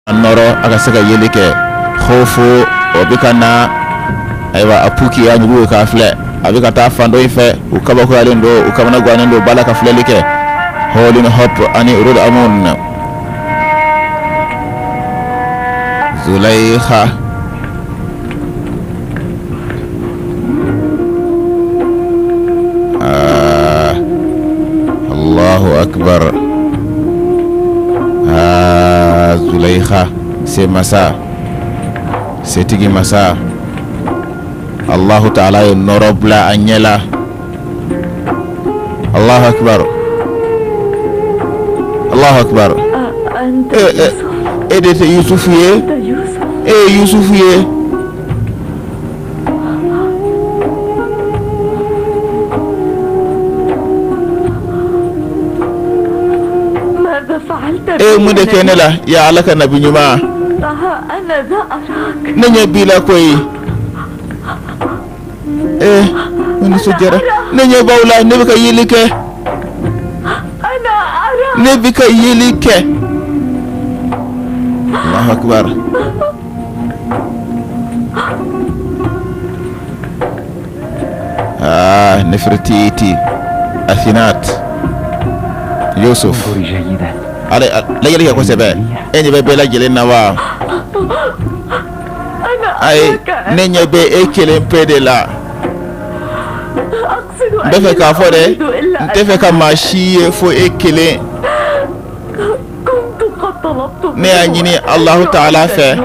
Nɔrɔ a ka se ka yeli kɛ. Khofu o bɛ ka na, ayiwa, a puki y'a ɲugu k'a filɛ, a bɛ ka taa fan dɔ in fɛ. U kabakoyalen don, u kamanagannen don, b'a la ka filɛli kɛ. Holin Hop ani Rod Amun, Zulayiha. Ah, Allahu akbar. Ah, Zulayiha, se masa, setigi masa, Allahu taala ye nɔrɔ bila a ɲɛ la. Allahu akbar, Allahu akbar. E de tɛ Yusufu ye? E ye Yusufu ye? E ye mun de kɛ ne la, ya Ala ka nabi ɲuman? Ne ɲɛ b'i la koyi. Ee, ne nisɔndiyara, ne ɲɛ b'aw la, ne bɛ ka yeli kɛ, ne bɛ ka yeli kɛ. Allahu akbar. Aa, Nefertiti, Asinat, Yusuf, ale lajɛli kɛ kosɛbɛ. E ɲɛ bɛ bɛɛ lajɛlen na wa? Ayi, ne ɲɛ bɛ e kelen pe de la. N bɛ fɛ k'a fɔ dɛ, n tɛ fɛ ka maa si ye fo e kelen. Ne y'a ɲini Alahu taala fɛ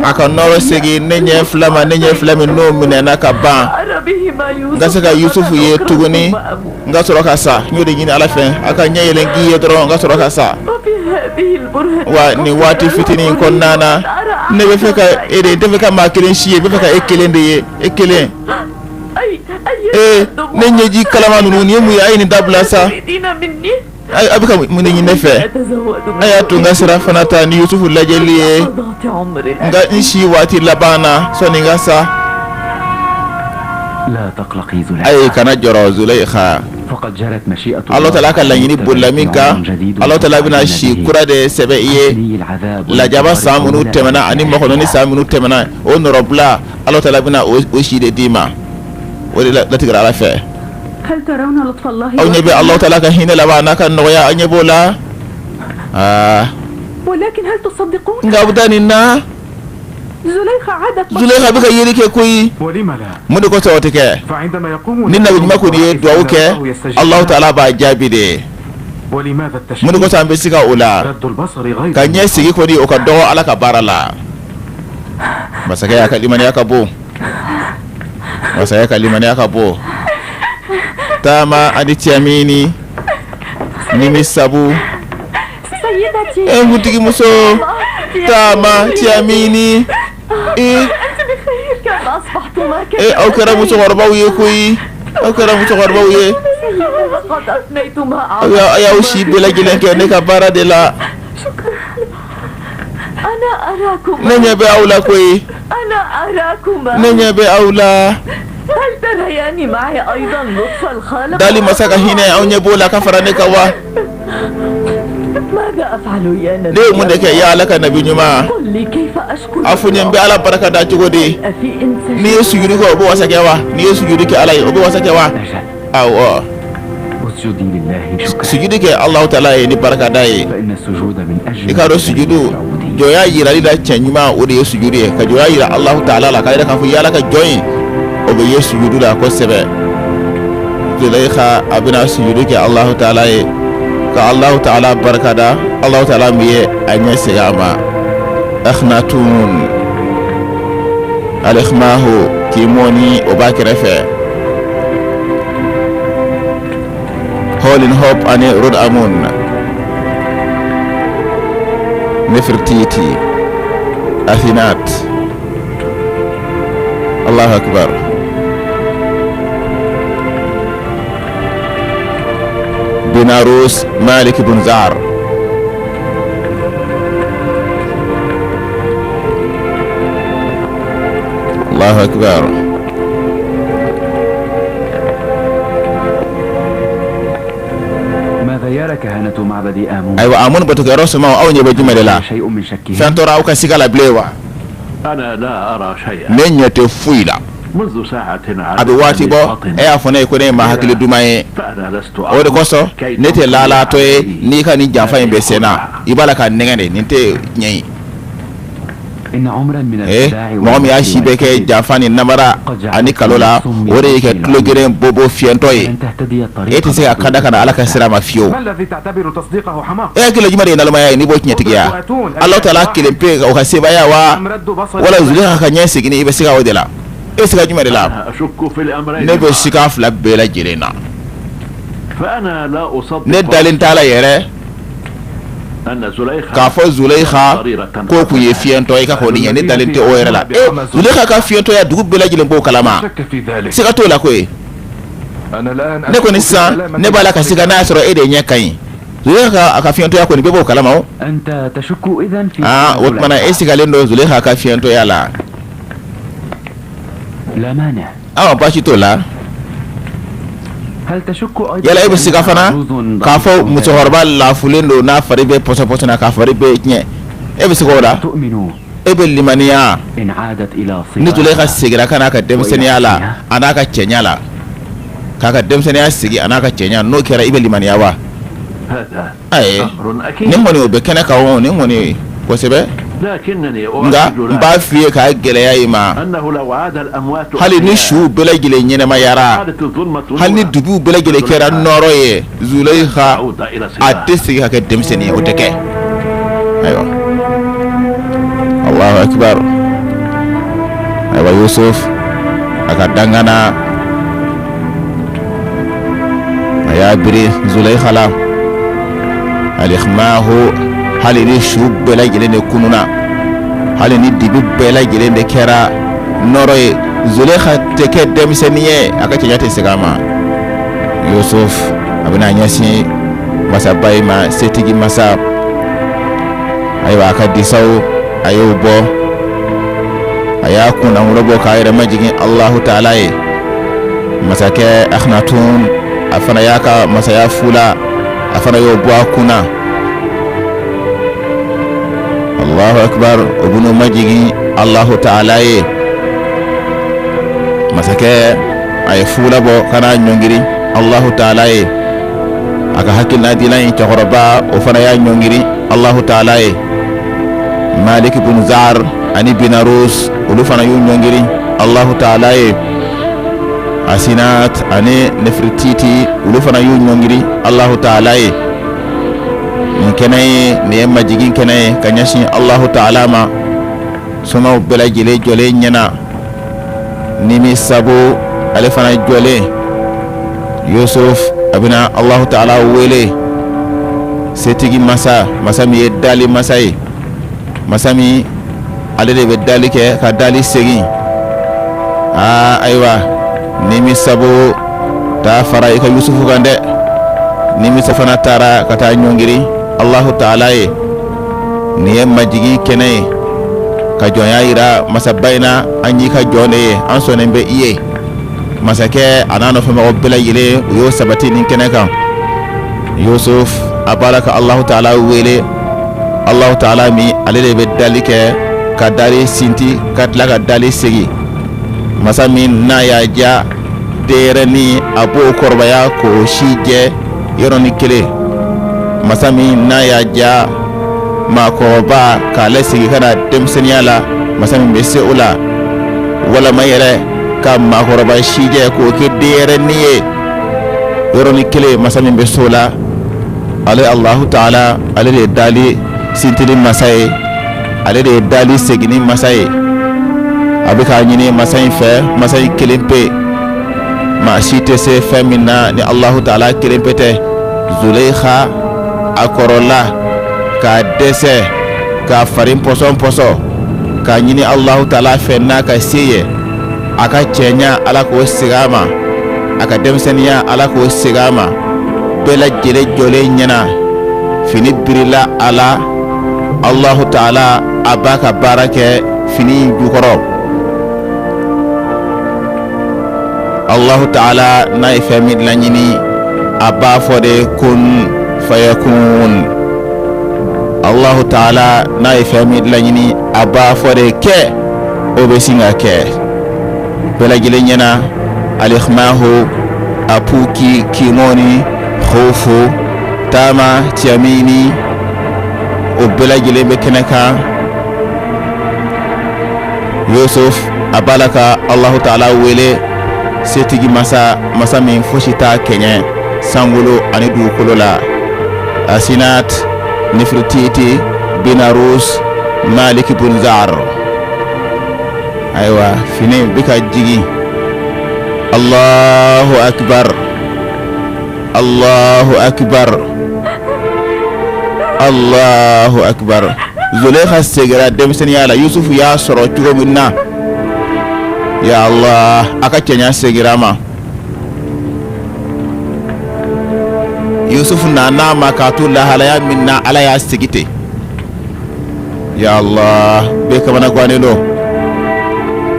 a ka nɔɔrɔ segin ne ɲɛ fila ma, ne ɲɛ fila min n'o minɛna ka ban, n ka se ka Yusufu ye tuguni, n ka sɔrɔ ka sa. N y'o de ɲini Ala fɛ, a ka ɲɛ yɛlɛ k'i ye dɔrɔn, n ka sɔrɔ ka sa. Wa nin waati fitinin in kɔnɔna na, ne bɛ fɛ ka e de, n tɛ fɛ ka maa kelen si ye, n bɛ fɛ ka e kelen de ye, e kelen. Ee, ne ɲɛji kalama ninnu, nin ye mun ye? A ye nin dabila sa. A bɛ ka mun de ɲini ne fɛ? A y'a to n ka sira fana ta ni Yusufu lajɛli ye n ka n si waati laban na sɔnni n ka sa. Ayi, kana jɔrɔ, Zulayiha. Ala taala ka laɲini bolila min kan, Ala taala bɛna si kura de sɛbɛn i ye. Lajaba san minnu tɛmɛna ani makɔnɔni san minnu tɛmɛna, o nɔrɔbila, Ala taala bɛna o si de d'i ma. O de latigɛra Ala fɛ. Aw ɲɛ bɛ Alahu taala ka hinɛ la wa, n'a ka nɔgɔya? Aw ɲɛ b'o la? Aa, nka aw bɛ taa nin na. Zuleyika bɛ ka yeli kɛ koyi. Mun de kosɔn o tɛ kɛ? Ni nabi ɲuman kɔni ye dugawu kɛ, Alahu taala b'a jaabi de. Mun de kosɔn an bɛ siga o la? Ka ɲɛ sigi kɔni, o ka dɔgɔ Ala ka baara la. Masakɛ y'a ka limaniya ka bon, masakɛ ka limaniya ka bon. Taama ani cɛmini nimi sabu. E kuntigimuso, taama cɛmini, ee, e, aw kɛra musokɔrɔbaw ye koyi, aw kɛra musokɔrɔbaw ye. Aw y'aw si bɛɛ lajɛlen kɛ ne ka baara de la. Ne ɲɛ bɛ aw la koyi, ne ɲɛ bɛ aw la. Dali masa ka hinɛ, aw ɲɛ b'o la ka fara ne kan wa? Ne ye mun de kɛ, ya Ala ka nabi ɲuman? A fɔ n ye, n bɛ Ala barika da cogo di? N'i ye sujudi kɛ, o bɛ wasa kɛ wa? N'i ye sujudi kɛ Ala ye, o bɛ wasa kɛ wa? Awɔ, sujudi kɛ Alahu taala ye ni barikada ye. I k'a dɔn, sujudu, jɔnya yirali la cɛ ɲuman, o de ye sujudu ye, ka jɔnya yira Alahu taala la, k'a yira k'a fɔ i ye Ala ka jɔn ye, o bɛ ye sujudu la kosɛbɛ. Zuleyika, a bɛna sujudu kɛ Alahu taala ye ka Alahu taala barikada, Alahu taala min ye a ɲɛ segin a ma. Akhnatun alikhmahu k'i mɔni, o b'a kɛrɛfɛ. Holin Hop ani Rod Amun, Nefertiti, Athinat. Allahu akbar. Binarus Malik ibn Zar. Allahu akbar. Ayiwa, Amun batokɛyɔrɔ somaw, aw ɲɛ bɛ jumɛn de la? Fɛn tora aw ka siga la bilen wa? Ne ɲɛ tɛ foyi la. A bɛ waati bɔ, e y'a fɔ ne ye ko ne ye maa hakili duman ye. O de kosɔn ne tɛ lalatɔ ye. N'i ka nin janfa in bɛ sen na, i b'a la ka nɛgɛn de. Nin tɛ tiɲɛ ye. Mɔgɔ min y'a si bɛɛ kɛ janfa ni namara ani kalo la, o de y'i kɛ tulogeren, bobo, fiyɛntɔ ye. E tɛ se ka kanda ka na Ala ka sira ma fiyewu. E hakili jumɛn de ye nalomaya ye n'i b'o tiɲɛtigiya? Ala taala kelen pe, o ka sebaaya wa, wala Zuleyika ka ɲɛ segin, i bɛ siga o de la? E bɛ siga jumɛn de la? Ne bɛ siga fila bɛɛ lajɛlen na. Ne dalen t'a la yɛrɛ k'a fɔ Zuleyika k'o kun ye fiyɛntɔ ye ka k'o ɲɛ. Ne dalen tɛ o yɛrɛ la. Zuleyika ka fiyɛntɔya, dugu bɛɛ lajɛlen b'o kalama, siga t'o la koyi. Ne kɔni sisan, ne b'a la ka siga n'a y'a sɔrɔ e de ɲɛ ka ɲi. Zuleyika a ka fiyɛntɔya kɔni, bɛɛ b'o kalama. O aa, o tuma na e sigalen don Zuleyika ka fiyɛntɔya la. Awa, baasi t'o la. Yala e bɛ siga fana k'a fɔ musokɔrɔba lafulen don, n'a fari bɛ pɔsɔpɔsɔ na, k'a fari bɛ tiɲɛ? E bɛ siga o la? E bɛ limaniya ni Zuleyika seginna ka n'a ka denmisɛnninya la, a n'a ka cɛɲa la, k'a ka denmisɛnninya segin a n'a ka cɛɲa, n'o kɛra, i bɛ limaniya wa? Ayi, nin kɔni, o bɛ kɛnɛ kan o, nin kɔni, kosɛbɛ. Nka n b'a f'i ye k'a gɛlɛya i ma, hali ni suw bɛɛ lajɛlen ɲɛnɛmayara, hali ni duguw bɛɛ lajɛlen kɛra nɔɔrɔ ye, Zuleyika a tɛ segin ka kɛ denmisɛnnin ye, o tɛ kɛ. Ayiwa, Alahu akibar. Ayiwa, Yusuf a ka dangana, a y'a biri Zuleyika la alimahu. Hali ni su bɛɛ lajɛlen de kununna, hali ni dibi bɛɛ lajɛlen de kɛra nɔɔrɔ ye, Zuleyika tɛ kɛ denmisɛnnin ye, a ka cɛɲa tɛ segin a ma. Yusuf a bɛna ɲɛsin masaba in ma, setigi masa. Ayiwa, a ka disaw, a y'o bɔ, a y'a kunnawolo bɔ k'a yɛrɛ majigin Alahu taala ye. Masakɛ Akhnatun, a fana y'a ka masaya fula, a fana y'o bɔ a kunna. Allahu akbar. O bɛn'u majigin Alahu taala ye. Masakɛ a ye fula bɔ ka n'a ɲɔngiri Alahu taala ye. A ka hakilinadila in cɛkɔrɔba, o fana y'a ɲɔngiri Alahu taala ye. Malik bun Zar ani Binarus, olu fana y'u ɲɔngiri Alahu taala ye. Asinat ani Nefrititi, olu fana y'u ɲɔngiri Alahu taala ye. Nin kɛnɛ ye, nin ye majigin kɛnɛ ye ka ɲɛsin Alahu taala ma. Somaw bɛɛ lajɛlen jɔlen ɲɛna, nimi sabu ale fana jɔlen. Yusuf a bɛna Alahu taala wele, setigi masa, masa min ye dali masa ye, masa min ale de bɛ dali kɛ ka dali segin. Aa, ayiwa, nimi sabu, taa fara i ka Yusufu kan dɛ. Nimi fana taara ka taa ɲɔngiri Alahu taala ye. Nin ye majigin kɛnɛ ye ka jɔnya yira masaba in na. An y'i ka jɔn de ye, an sɔnnen bɛ i ye. Masakɛ a n'a nɔfɛmɔgɔ bɛɛ lajɛlen, u y'o sabati nin kɛnɛ kan. Yusuf a b'a la ka Alahu taala wele, Alahu taala min ale de bɛ dali kɛ ka dali sinti ka tila ka dali segin, masa min n'a y'a diya, denyɛrɛnin a b'o kɔrɔbaya k'o si jɛ yɔrɔnin kelen, masa min n'a y'a diya, maakɔrɔba k'a lasegin ka na denmisɛnninya la, masa min bɛ se o la, walama yɛrɛ ka maakɔrɔba si jɛ k'o kɛ denyɛrɛnin ye yɔrɔnin kelen, masa min bɛ se o la, ale Alahu taala, ale de ye dali sintili masa ye, ale de ye dali seginni masa ye. A bɛ k'a ɲini masa in fɛ, masa in kelen pe, maa si tɛ se fɛn min na ni Alahu taala kelen pe tɛ. Zuleyika a kɔrɔla k'a dɛsɛ k'a fari pɔsɔn pɔsɔn k'a ɲini Alahu taala fɛ n'a ka se ye, a ka cɛɲa Ala k'o segin a ma, a ka denmisɛnninya Ala k'o segin a ma. Bɛɛ lajɛlen jɔlen ɲɛna, fini birila a la. Alahu taala a b'a ka baara kɛ fini in jukɔrɔ. Allahu taala n'a ye fɛn min laɲini, a b'a fɔ de kun. fayakun. Allahu taala n'a ye fɛn min laɲini, a b'a fɔ de kɛ, o bɛ sin ka kɛ. Bɛɛ lajɛlen ɲɛna, alikhmahu apuki kimoni khofu taama tiyamini, o bɛɛ lajɛlen bɛ kɛnɛ kan. Yusuf a b'a la ka Allahu taala wele, setigi masa, masa min fosi t'a kɛɲɛ sankolo ani dugukolo la. Asinat Nefrititi Binarus Malik bun Zar. Ayiwa, fini bɛ ka jigin. Allahu akbar, Allahu akbar, Allahu akbar. Zulekha seginna denmisɛnninya la, Yusufu y'a sɔrɔ cogo min na. Ya Allah, a ka cɛɲa seginna a ma. Yusufu nana a ma k'a to lahalaya min na, Ala y'a segi ten. Ya Allah, bɛɛ kamanagannen don.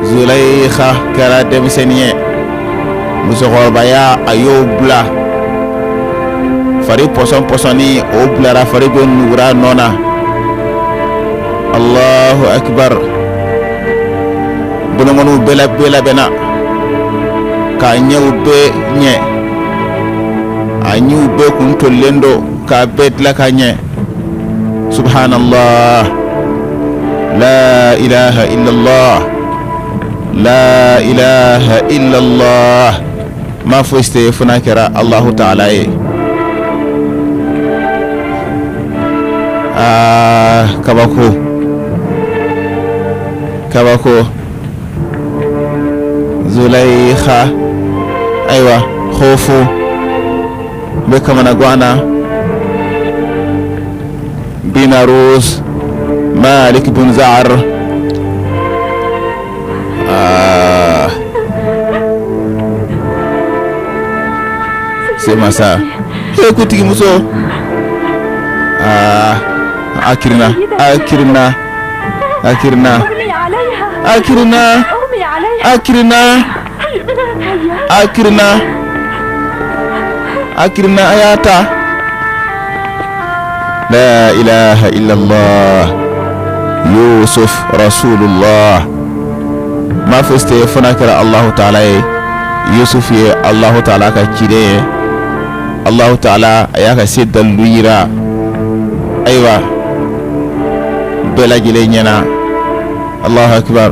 Zulayiha kɛra denmisɛnnin ye, musokɔrɔbaya a y'o bila, fari pɔsɔn pɔsɔnni o bilara, fari bɛ nugura nɔ na. Allahu akbar. Bolonkɔniw bɛɛ la bɛɛ labɛnna k'a ɲɛw bɛɛ ɲɛ, a ɲiw bɛɛ kun tolilen don k'a bɛɛ dilan ka ɲɛ. Subhanallah, la ilaha illallah, la ilaha illallah. Ma fosi tɛ fo n'a kɛra Allahu taala ye. Aa, kabako, kabako. Zulayiha, ayiwa, khofu bɛ kamanagan na. Binarus Malik bun Zar. Aa, se masa e kuntigimuso. Aa, a kirinna, a kirinna, a kirinna, a kirinna, a kirinna, a kirinna, a kirinna, a y'a ta. La ilaha illallah, Yusuf rasulullah. Ma fosi tɛ fo n'a kɛra Allahu taala ye. Yusuf ye Allahu taala ka ciden ye. Allahu taala a y'a ka se dalilu yira, ayiwa, bɛɛ lajɛlen ɲɛna. Allahu akbar.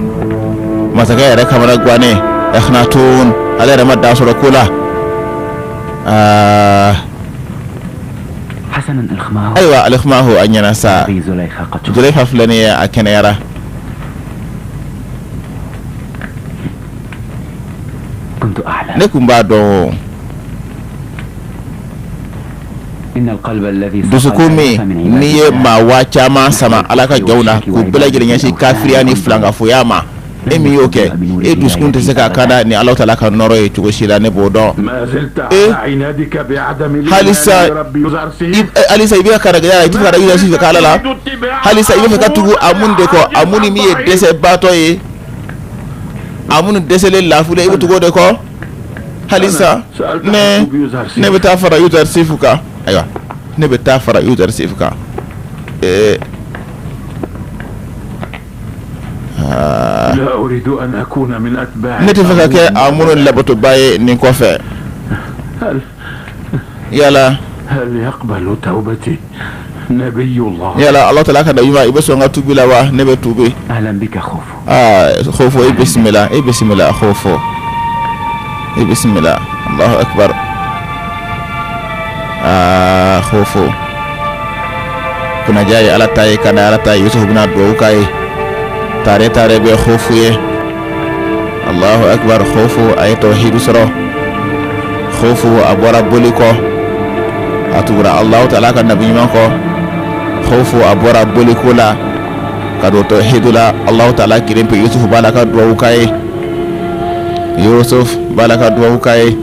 Masakɛ yɛrɛ kamana gannen, Akhnatun, ale yɛrɛ ma da sɔrɔ ko la. Aa, ayiwa, alikhmahu a ɲɛna sa. Zuleyha filɛ nin ye, a kɛnɛyara. Ne tun b'a dɔn, dusukun min n'i ye maa waa caman sama Ala ka jɔnw na k'u bɛɛ lajɛlen ɲɛsin kafiriya ni filankafoya ma, e min y'o kɛ, e dusukun tɛ se ka kanda ni Ala taala ka nɔɔrɔ ye cogo si la. Ne b'o dɔn. E halisa, halisa i bɛ ka karagɛya, i tɛ fɛ ka Yusufu kɛ Ala la. Halisa i bɛ fɛ ka tugu Amun de kɔ, Amun min ye dɛsɛbaatɔ ye, Amun dɛsɛlen lafulen, i bɛ tugu o de kɔ halisa. Ne bɛ taa fara Yusufu kan. Ayiwa, ne bɛ taa fara Yusufu kan. Ee, ne tɛ fɛ ka kɛ Amun labatoba ye nin kɔfɛ. Yala yala Ala taala ka nabi, i bɛ sɔn n ka tubi la wa? Ne bɛ tubi. Aa, Khofo, i bisimila, i bisimila Khofo, i bisimila. Allahu akbar. Aa, Khofo, kunnaja ye Ala ta ye, ka Ala ta ye. Yusuf bɛna dugawu k'a ye. Tare tare bɛ Khofo ye. Allahu akbar. Khofo a ye tawhidu sɔrɔ. Khofo a bɔra boli kɔ, a tugura Allahu taala ka nabi ɲuman kɔ. Khofo a bɔra boliko la ka don tawhidu la. Allahu taala kelen pe. Yusuf b'a la ka dugawu k'a ye, Yusuf b'a la ka dugawu k'a ye.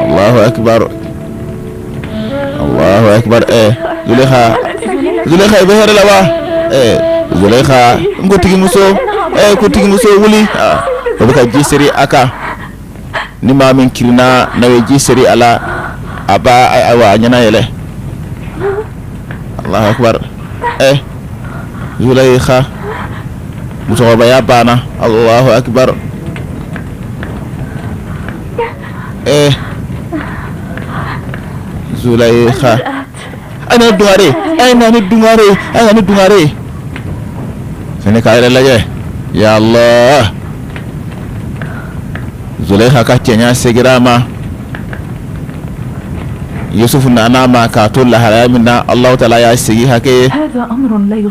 Allahu akbar, Allahu akbar. Zulekha, Zulekha, i bɛ hɛrɛ la wa? Zulekha, n kuntigimuso, kuntigimuso, wuli. O bɛ ka ji seri a kan. Ni maa min kirinna, n'a ye ji seri a la, a b'a, ayiwa, a ɲɛna yɛlɛ. Allahu akbar. Zulayiha musokɔrɔbaya banna. Allahu akbar. Zulayiha, a ye na ni dungare, a ye na ni dungare, a ye na ni dungare. Fɛnɛ k'a yɛrɛ lajɛ. Ya Allah, Zulayiha ka cɛɲa segira a ma. Yusufu nana a ma k'a to lahalaya min na, Alahu taala y'a segin hakɛ ye.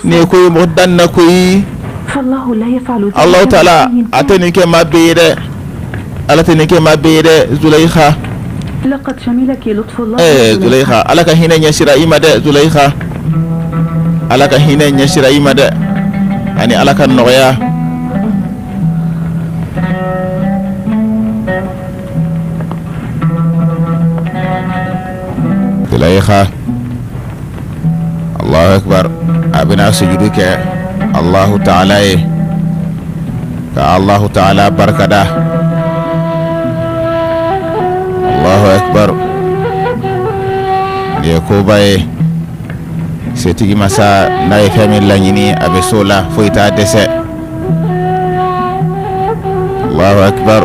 Nin ye ko ye mɔgɔ dan na koyi. Alahu taala a tɛ nin kɛ maa bɛɛ ye dɛ, Ala tɛ nin kɛ maa bɛɛ ye dɛ. Zulayiha, Zulayiha, Ala ka hinɛ ɲɛsira i ma dɛ. Zulayiha, Ala ka hinɛ ɲɛsira i ma dɛ, ani Ala ka nɔgɔya. Zulayiha, Allahu akbar, a bɛna sujudu kɛ Allahu taala ye ka Allahu taala barikada. Allahu akbar, nin ye koba ye. Setigi masa n'a ye fɛn min laɲini, a bɛ s'o la, foyi t'a dɛsɛ. Allahu akbar.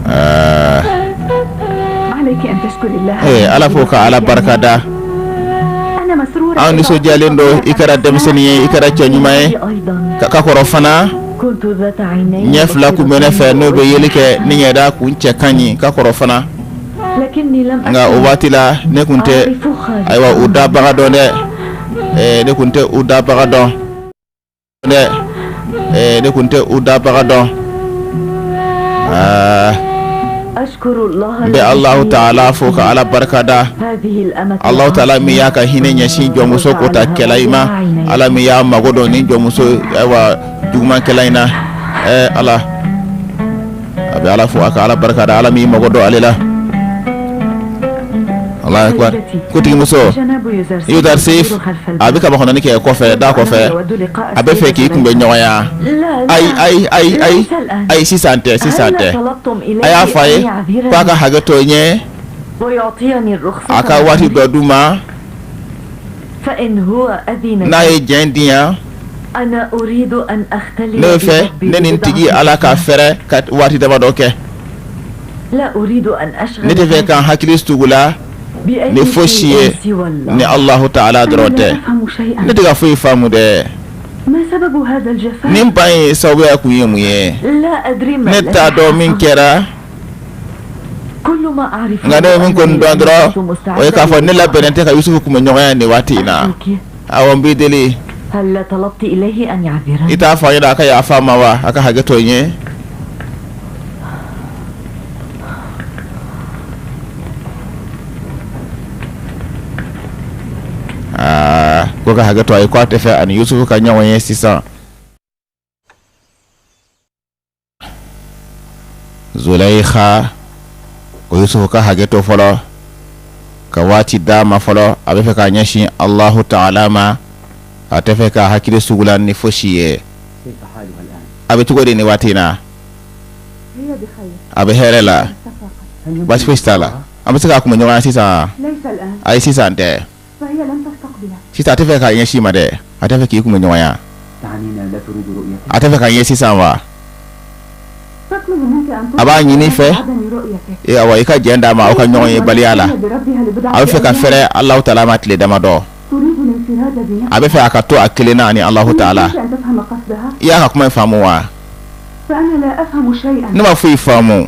Aa, ee, Ala fo ka Ala barika da. An nisɔndiyalen don, i kɛra denmisɛnnin ye, i kɛra cɛ ɲuman ye ka kɔrɔ fana. Ɲɛ fila kun bɛ ne fɛ, n'o bɛ yeli kɛ, ni ɲɛda kun cɛ ka ɲi ka kɔrɔ fana. Nka o waati la, ne tun tɛ, ayiwa, u dabaga dɔn dɛ. Ne tun tɛ u dabaga dɔn dɛ. Ne tun tɛ u dabaga dɔn. Aa, n bɛ Alahu taala fo ka Ala barika da, Alahu taala min y'a ka hinɛ ɲɛsin jɔnmuso kotakɛla in ma, Ala min y'a mago dɔn ni jɔnmuso, ayiwa, jugumankɛla in na. Ala, a bɛ Ala fo, a ka Ala barika da, Ala min mago don ale la. Allahu akbar. Kuntigimuso Yudarsif, a bɛ ka makɔnɔni kɛ kɔfɛ, da kɔfɛ, a bɛ fɛ k'i kunbɛ ɲɔgɔnya. Ayi, ayi, ayi, ayi, ayi, sisan tɛ, sisan tɛ. A y'a fɔ a ye k'a ka hakɛ to n ye, a ka waati dɔ d'u ma. N'a ye jɛn di yan, ne bɛ fɛ ne ni n tigi Ala ka fɛrɛ ka waati damadɔ kɛ. Ne tɛ fɛ ka n hakili sugula ni fosi ye ni Alahu taala dɔrɔn tɛ. Ne tɛ ka foyi faamu dɛ. Nin ban in sababuya kun ye mun ye? Ne t'a dɔn min kɛra. Nka ne bɛ min kɔni dɔn dɔrɔn, o ye k'a fɔ ne labɛnnen tɛ ka Yusufu kunbɛ ɲɔgɔnya nin waati in na. Awɔ, n b'i deli, i t'a fɔ a ɲɛna a ka yafa n ma wa, a ka hakɛ to n ye? Aa, ko ka hakɛ to a ye, ko a tɛ fɛ ani Yusufu ka ɲɔgɔn ye sisan. Zulayiha ko Yusufu ka hakɛ to fɔlɔ, ka waati d'a ma fɔlɔ. A bɛ fɛ k'a ɲɛsin Alahu taala ma, a tɛ fɛ k'a hakili sugula ni fosi ye. A bɛ cogo di nin waati in na? A bɛ hɛrɛ la, baasi fosi t'a la. An bɛ se k'a kunbɛ ɲɔgɔn na sisan? Ayi, sisan tɛ. Sisan a tɛ fɛ k'a ɲɛsin i ma dɛ, a tɛ fɛ k'i kunbɛ ɲɔgɔnya. A tɛ fɛ k'a ye sisan wa? A b'a ɲini i fɛ, awa, i ka jɛn d'a ma aw ka ɲɔgɔn ye baliya la. A bɛ fɛ ka fɛrɛ Alahu taala ma tile damadɔ. A bɛ fɛ a ka to a kelen na ani Alahu taala. I y'a ka kuma in faamu wa? Ne ma foyi faamu.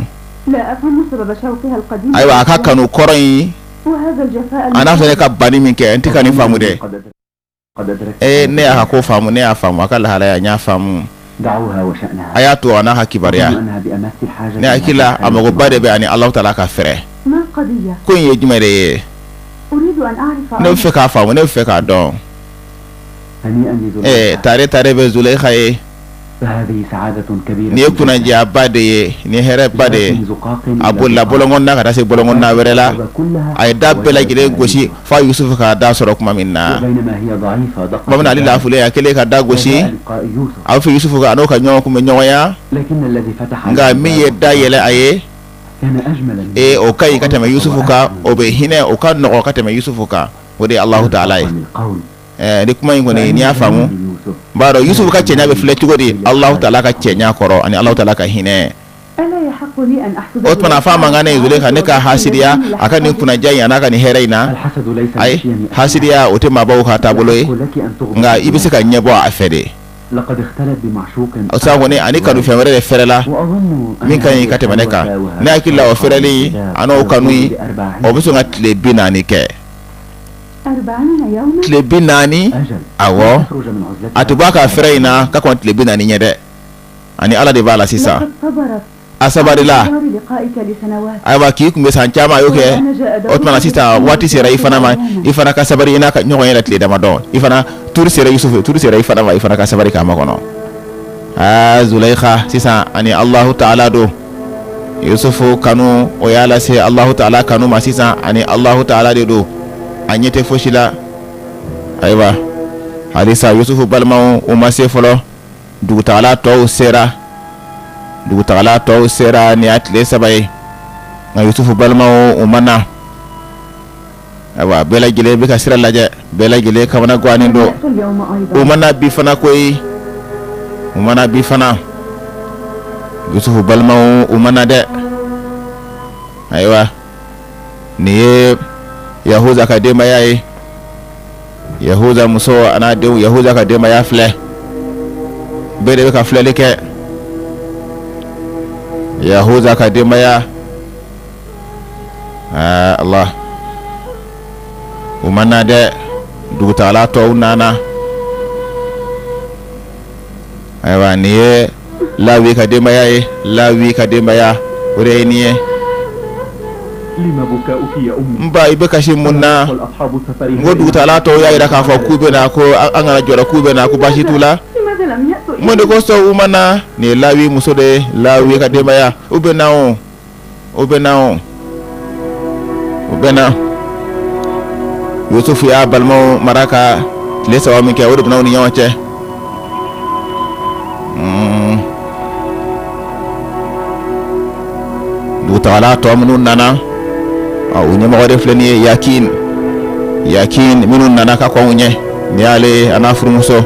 Ayiwa, a ka kanu kɔrɔ in, a n'a fɛ ka banni min kɛ, n tɛ ka nin faamu dɛ. Ee, ne y'a ka ko faamu, ne y'a faamu, a ka lahalaya, n y'a faamu. A y'a to a n'a ka kibaruya. Ne hakili la, a magoba de bɛ ani Alahu taala ka fɛrɛ. Ko in ye jumɛn de ye? Ne bɛ fɛ k'a faamu, ne bɛ fɛ k'a dɔn. Ee, tare tare bɛ Zulayiha ye. Nin ye kunnadiyaba de ye, nin ye hɛrɛba de ye. A bolila bɔlɔnkɔnɔna ka taa se bɔlɔnkɔnɔna wɛrɛ la. A ye da bɛɛ lajɛlen gosi f'a Yusufu k'a da sɔrɔ tuma min na, tuma min na ale lafulen, a kɛlen ka da gosi, a bɛ fɛ Yusufu ka n'o ka ɲɔgɔn kunbɛ ɲɔgɔnya. Nka min ye da yɛlɛ a ye, ee, o ka ɲi ka tɛmɛ Yusufu kan, o bɛ hinɛ, o ka nɔgɔ ka tɛmɛ Yusufu kan. O de ye Alahu taala ye. Ɛɛ ni kuma in kɔni n'i y'a faamu, n b'a dɔn Yusufu ka cɛɲa bɛ filɛ cogo di Alahu taala ka cɛɲa kɔrɔ ani Alahu taala ka hinɛ. O tuma na f'a man kan ne Zuleyika ne ka hasidiya a ka nin kunnaja in an'a ka nin hɛrɛ in na. Ayi, hasidiya o tɛ maabaw ka taabolo ye, nka i bɛ se ka ɲɛbɔ a fɛ de. O sa kɔni ani kanufɛn wɛrɛ de fɛrɛla min ka ɲi ka tɛmɛ ne kan. Ne hakili la o fɛrɛli an'o kanu in, o bɛ sɔn ka tile 40 kɛ. Tile 40, awɔ, a tɛ bɔ a ka fɛrɛ in na ka kɔn tile 40 ɲɛ dɛ. Ani Ala de b'a la sisan. A sabalila ayiwa k'i kun bɛ san caman a y'o kɛ. O tuma na sisan waati sera i fana ma, i fana ka sabali i n'a ka ɲɔgɔn yɛrɛ tile damadɔ. I fana tour sera Yusufu, tour sera i fana ma, i fana ka sabali k'a makɔnɔ. Aa Zuleyika sisan ani Alahu taala don. Yusufu kanu o y'a lase Alahu taala kanu ma sisan, ani Alahu taala de don, a ɲɛ tɛ fosi la. Ayiwa halisa Yusufu balimaw u ma se fɔlɔ. Dugutagala tɔw sera, dugutagala tɔw sera, nin y'a tile 3 ye, nka Yusufu balimaw u ma na. Ayiwa bɛɛ lajɛlen bɛ ka sira lajɛ, bɛɛ lajɛlen kamana gannen don. U ma na bi fana koyi, u ma na bi fana. Yusufu balimaw u ma na dɛ. Ayiwa nin ye Yahuza ka denbaya ye. Yahuza muso a n'a denw, Yahuza ka denbaya filɛ, bɛɛ de bɛ ka filɛli kɛ Yahuza ka denbaya. Aa Allah, u ma na dɛ. Dugutagala tɔw nana. Ayiwa nin ye Lawi ka denbaya ye, Lawi ka denbaya o de ye nin ye. N ba, i bɛ kasi mun na? N ko dugutagala tɔw y'a jira k'a fɔ k'u bɛ na, ko an kana jɔrɔ, k'u bɛ na, ko baasi t'u la. Mun de kosɔn u ma na? Nin ye Lawi muso de ye, Lawi ka denbaya. U bɛ na o, u bɛ na o, u bɛ na. Yusufu y'a balimaw mara ka tile 3 min kɛ, o de bɛna u ni ɲɔgɔn cɛ. Dugutagala tɔ minnu nana, u ɲɛmɔgɔ de filɛ nin ye, Yakin. Yakin minnu nana ka kɔn u ɲɛ, nin y'ale ye a n'a furumuso.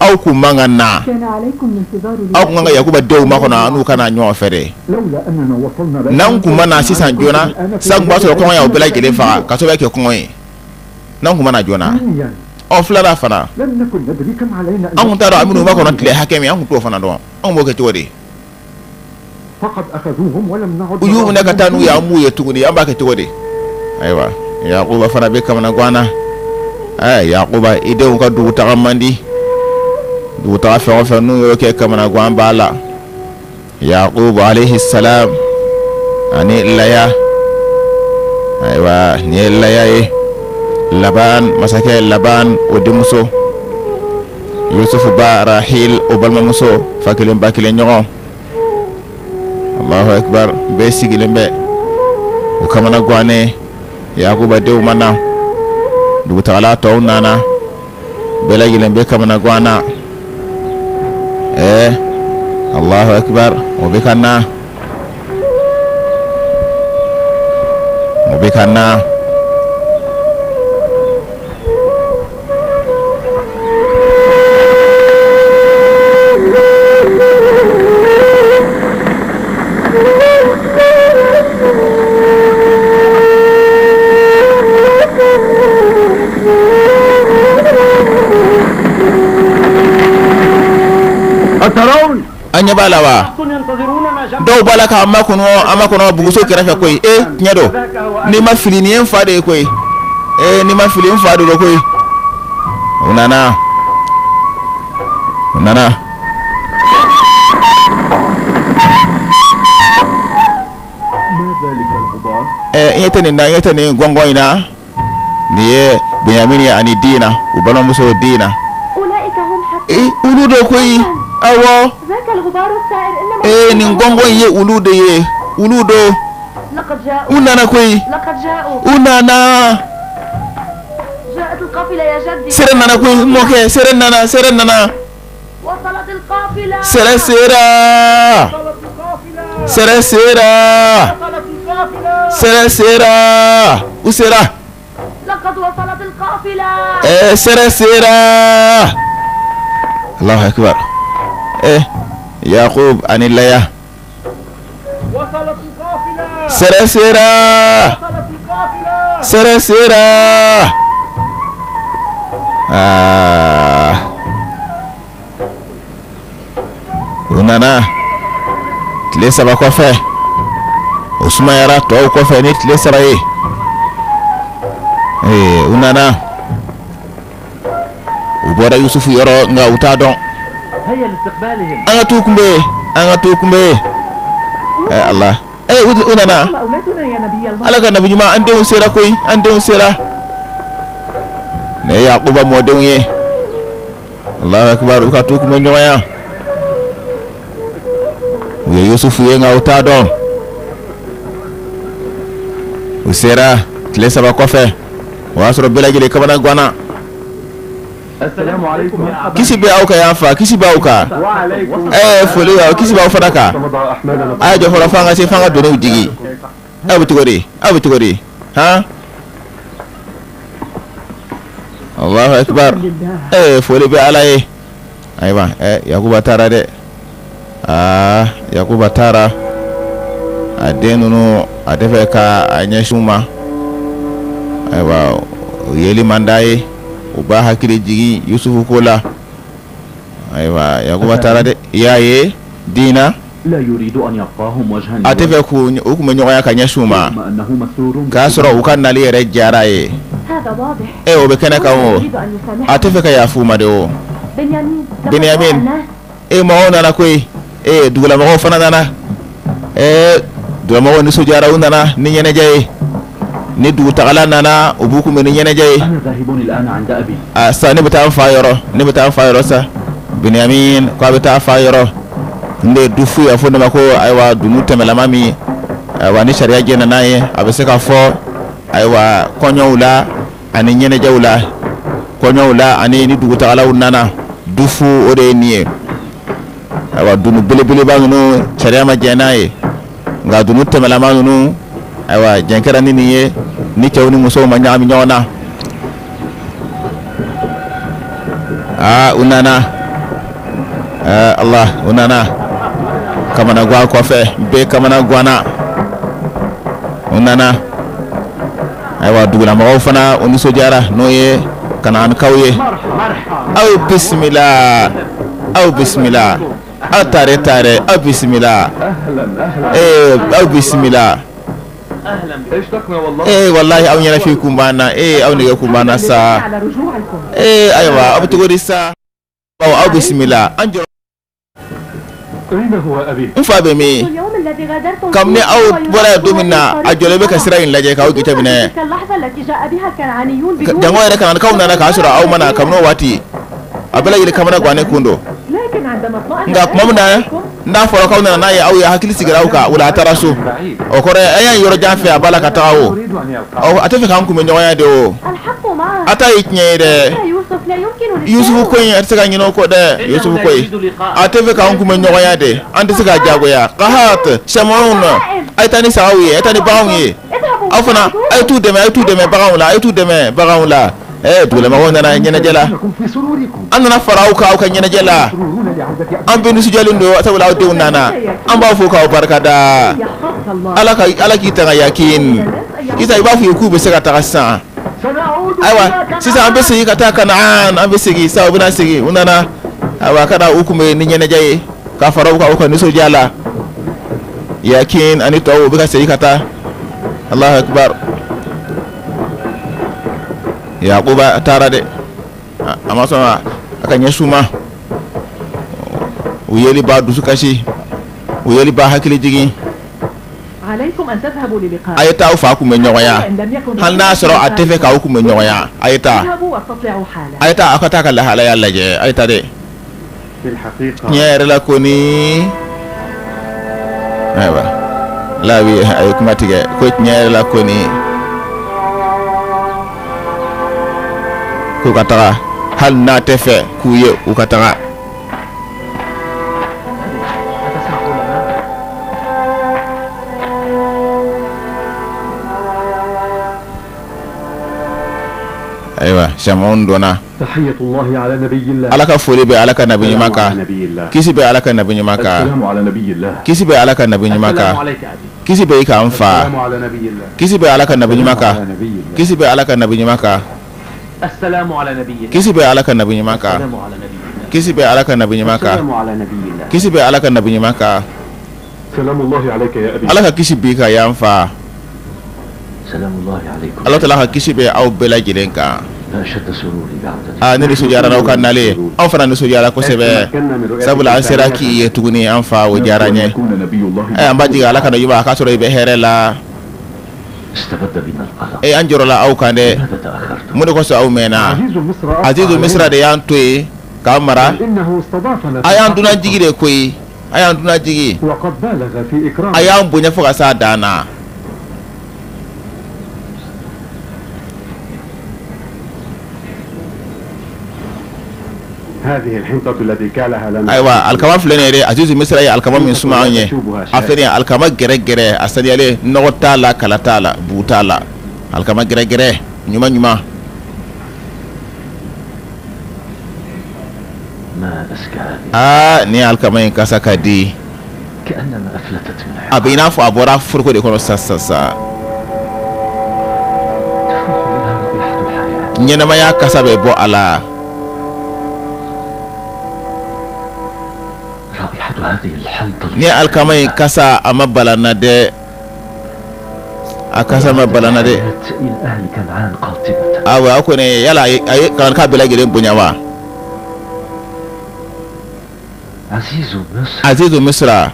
Aw kun man ka na, aw kun kan ka Yakuba denw makɔnɔ, an n'u ka na ɲɔgɔn fɛ de. N'an kun ma na sisan joona, sisan kun b'a sɔrɔ kɔngɔ y'aw bɛɛ lajɛlen faga ka sababu kɛ kɔngɔ ye. N'an kun ma na joona. Ɔ filanan fana, an kun t'a dɔn an bɛn'u makɔnɔ tile hakɛ min, an kun t'o fana dɔn. Anw b'o kɛ cogo di? U y'u minɛ ka taa n'u ye, an m'u ye tuguni, an b'a kɛ cogo di? Ayiwa Yakuba fana bɛ kamanagan na. Ɛɛ Yakuba, i denw ka dugutaga man di. Dugutaga fɛn o fɛn n'u y'o kɛ, kamanagan b'a la. Yakubu alayhi salam ani Laya. Ayiwa nin ye Laya ye, Laban, masakɛ Laban o denmuso, Yusufu ba Rahil o balimamuso, fa kelen ba kelen ɲɔgɔn. Allahu akbar, bɛɛ sigilen bɛ u kamana gannen. Yakuba denw ma na, dugutagala tɔw nana, bɛɛ lajɛlen bɛ kamana gan na. Ɛɛ Allahu akbar, o bɛ ka na, o bɛ ka na. An ɲɛ b'a la wa, dɔw b'a la k'an makɔnɔ, an makɔnɔ buguso kɛrɛfɛ koyi. E tiɲɛ don, n'i ma fili nin ye n fa de ye koyi. Ee n'i ma fili n fa de don koyi. U nana, u nana. Ɛ i ɲɛ tɛ nin na, i ɲɛ tɛ nin gɔngɔn in na. Nin ye Benyamini ye ani Dina, u balimamuso Dina. Ee olu de koyi, awɔ. Ee nin gɔngɔn in ye olu de ye, olu don. U nana koyi, u nana. Sɛrɛ nana koyi, n mɔkɛ, sɛrɛ nana, sɛrɛ nana. Sɛrɛ sera, sɛrɛ sera. Sɛrɛ sera, u sera. Ɛɛ sɛrɛ sera. Allahu akbar. Ɛ Yakub ani Laya. Sɛrɛ sera. Sɛrɛ sera. Aa. U nana tile 3 kɔfɛ, o sumayara tɔw kɔfɛ ni tile 3 ye. Ee, u nana, u bɔra Yusufu yɔrɔ, nka u t'a dɔn. An ka t'u kunbɛn, an ka t'u kunbɛn. Ɛ Ala, ee, u nana. Ala ka nabi ɲuman, an denw sera koyi, an denw sera. Ne ye Yakuba mɔdenw ye. Allahu akbar, u ka t'u kunbɛ ɲɔgɔnya. U ye Yusufu ye, nka u t'a dɔn. U sera tile 3 kɔfɛ, o y'a sɔrɔ bɛɛ lajɛlen kamana ganna. Kisi bɛ aw kan yan fa, kisi bɛ aw kan. Ɛɛ, foli, kisi b'aw fana kan. A y'a jɔ fɔlɔ, f'an ka se, f'an ka doniw jigin. Aw bɛ cogo di? Aw bɛ cogo di? Han, Allahu akbar. Ee, foli bɛ Ala ye. Ayiwa, ɛ Yakuba taara dɛ. Aa, Yakuba taara, a den ninnu, a tɛ fɛ ka a ɲɛsin u ma. Ayiwa, o yeli man d'a ye, u b'a hakili jigin Yusufu ko la. Ayiwa, Yakuba taara dɛ. I y'a ye Dina, a tɛ fɛ k'u u kun bɛ ɲɔgɔnya ka ɲɛsin u ma, k'a sɔrɔ u ka nali yɛrɛ diyara a ye. E, o bɛ kɛnɛ kan o, a tɛ fɛ ka yafa u ma de. O Benyamin, e, mɔgɔw nana koyi. E, dugulamɔgɔw fana nana. Ee, dugulamɔgɔw nisɔndiyara, u nana ni ɲɛnajɛ ye. Ni dugutagala nana, u b'u kunbɛn ni ɲɛnajɛ ye. A sa, ne bɛ taa n fa yɔrɔ, ne bɛ taa n fa yɔrɔ sa. Benyamin ko a bɛ taa fa yɔrɔ. N de dufu ye, a fɔ ne ma ko ayiwa, dunun tɛmɛlama min, ayiwa, ni sariya jɛnna n'a ye, a bɛ se ka fɔ ayiwa kɔɲɔw la ani ɲɛnajɛw la, kɔɲɔw la ani ni dugutagalaw nana, dufu o de ye nin ye. Ayiwa, dunun belebeleba ninnu, sariya ma jɛn n'a ye, nka dunun tɛmɛlama ninnu, ayiwa, jɛn kɛra ni nin ye, ni cɛw ni musow ma ɲagami ɲɔgɔn na. Aa, u nana. Aa Allah, u nana kamanagan kɔfɛ, bɛɛ kamana ganna, u nana. Ayiwa, dugulamɔgɔw fana, u nisɔndiyara, n'o ye Kanaankaw ye. Aw bisimila, aw bisimila, aw tare tare, aw bisimila. Ee, aw bisimila. Ee, walahi, aw ɲɛnafin kun b'an na. Ee, aw nege kun b'an na sa. Ee, ayiwa, aw bɛ cogo di sa? Aw bisimila, an jɔ. N fa bɛ min? Kabini aw bɔra yan don min na, a jɔlen bɛ ka sira in lajɛ k'aw jateminɛ. Jango yɛrɛ Kanaankaw nana k'a sɔrɔ aw ma na. Kabini o waati, a bɛɛ lajɛlen kamana gannen kun don, nka tuma min na n'a fɔra k'aw nana n'a ye, aw ye hakili sigira aw kan, o la a taara so. O kɔrɔ ye, a y'a yɔrɔ jan fɛ, a b'a la ka taga. O a tɛ fɛ k'an kunbɛ ɲɔgɔnya de. O a ta ye tiɲɛ ye dɛ. Yusufu ko in, a tɛ se ka ɲinɛ o kɔ dɛ. Yusufu ko in, a tɛ fɛ k'an kunbɛ ɲɔgɔnya de, an tɛ se k'a jagoya. Kahat sɛmɔnw na, a ye taa ni sagaw ye, a ye taa ni baganw ye. Aw fana, a ye t'u dɛmɛ, a ye t'u dɛmɛ baganw la, a ye t'u dɛmɛ baganw la. Ɛɛ, dugulamɔgɔw nana ɲɛnajɛ la. An nana fara aw kan aw ka ɲɛnajɛ la. An bɛɛ nisɔndiyalen don, sabula aw denw nana. An b'aw fo k'aw barikada. Ala ka Ala k'i tanga. Yakin isa, i b'a fɔ ye k'u bɛ se ka taga sisan. Ayiwa, sisan an bɛ segin ka taa Kanaan, an bɛ segin sisan. U bɛna segin, u nana, ayiwa, ka na u kunbɛn ni ɲɛnajɛ ye ka fara u kan u ka nisɔndiya la. Yakin ani tɔw, u bɛ ka segin ka taa. Alahu akbar, Yakuba taara dɛ, a ma sɔn a ka ɲɛsin u ma. U yeli b'a dusu kasi, u yeli b'a hakili jigin. A ye taa aw fa kunbɛ ɲɔgɔnya, hali n'a sɔrɔ a tɛ fɛ k'aw kunbɛ ɲɔgɔnya. A ye taa, a ye taa, aw ka taa ka lahalaya lajɛ. A ye taa dɛ. Tiɲɛ yɛrɛ la kɔni, ayiwa, Lawi a ye kuma tigɛ ko tiɲɛ yɛrɛ la kɔni, k'u ka taga, hali n'a tɛ fɛ k'u ye, u ka taga. Ayiwa, Samaun donna. Ala ka foli bɛ Ala ka nabi ɲuman kan. Kisi bɛ Ala ka nabi ɲuman kan. Kisi bɛ Ala ka nabi ɲuman kan. Kisi bɛ i kan n fa. Kisi bɛ Ala ka nabi ɲuman kan. Kisi bɛ Ala ka nabi ɲuman kan. Kisi bɛ Ala ka nabi ɲuman kan. Kisi bɛ Ala ka nabi ɲuman kan. Kisi bɛ Ala ka nabi ɲuman kan. Ala ka kisi b'i kan ya n fa. Ala taala ka kisi bɛ aw bɛɛ lajɛlen kan. Aa, ne nisɔndiyara n'aw ka nalen. Anw fana nisɔndiyara kosɛbɛ, sabula an sera k'i ye tuguni an fa, o diyara n ye. Ɛ, an b'a jigi Ala ka na a k'a sɔrɔ i bɛ hɛrɛ la. E, an jɔrɔla aw kan dɛ. Mun de kosɔn aw mɛnna? Azizu Misira de y'an to yen k'an mara. A y'an dunanjigi de koyi, a y'an dunanjigi, a y'an bonya fo ka s'a dan na. Ayiwa, alikama filɛ nin ye dɛ. Azizu Misira ye alikama min suma anw ye, a filɛ nin ye, alikama gɛrɛgɛrɛ, a saniyalen, nɔgɔ t'a la, kala t'a la, bu t'a la, alikama gɛrɛgɛrɛ ɲuman ɲuman. Aa, nin alikama in kasa ka di, a bɛ i n'a fɔ a bɔra foroko de kɔnɔ sa sa sa. Ɲɛnamaya kasa bɛ bɔ a la. Ni alikama in kasa, a ma bala n na dɛ, a kasa ma bala n na dɛ. Awa, aw kɔni, yala a ye Kananka bɛɛ lajɛlen bonya wa? Azizu Misira,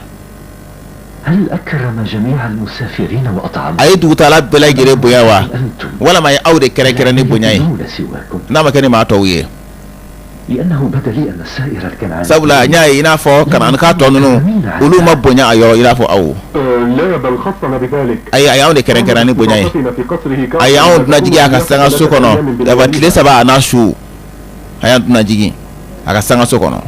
a ye dugutaala bɛɛ lajɛlen bonya wa, walima a ye aw de kɛrɛnkɛrɛn ni bonya ye, n'a ma kɛ ni maa tɔw ye? Sabula n y'a ye i n'a fɔ Kananka tɔ ninnu, olu ma bonya a yɔrɔ i n'a fɔ aw. Ayi, a y'anw de kɛrɛnkɛrɛn ni bonya ye. A y'anw dunanjigin a ka sangaso kɔnɔ dafa tile 3 a n'a su. A y'an dunanjigin a ka sangaso kɔnɔ.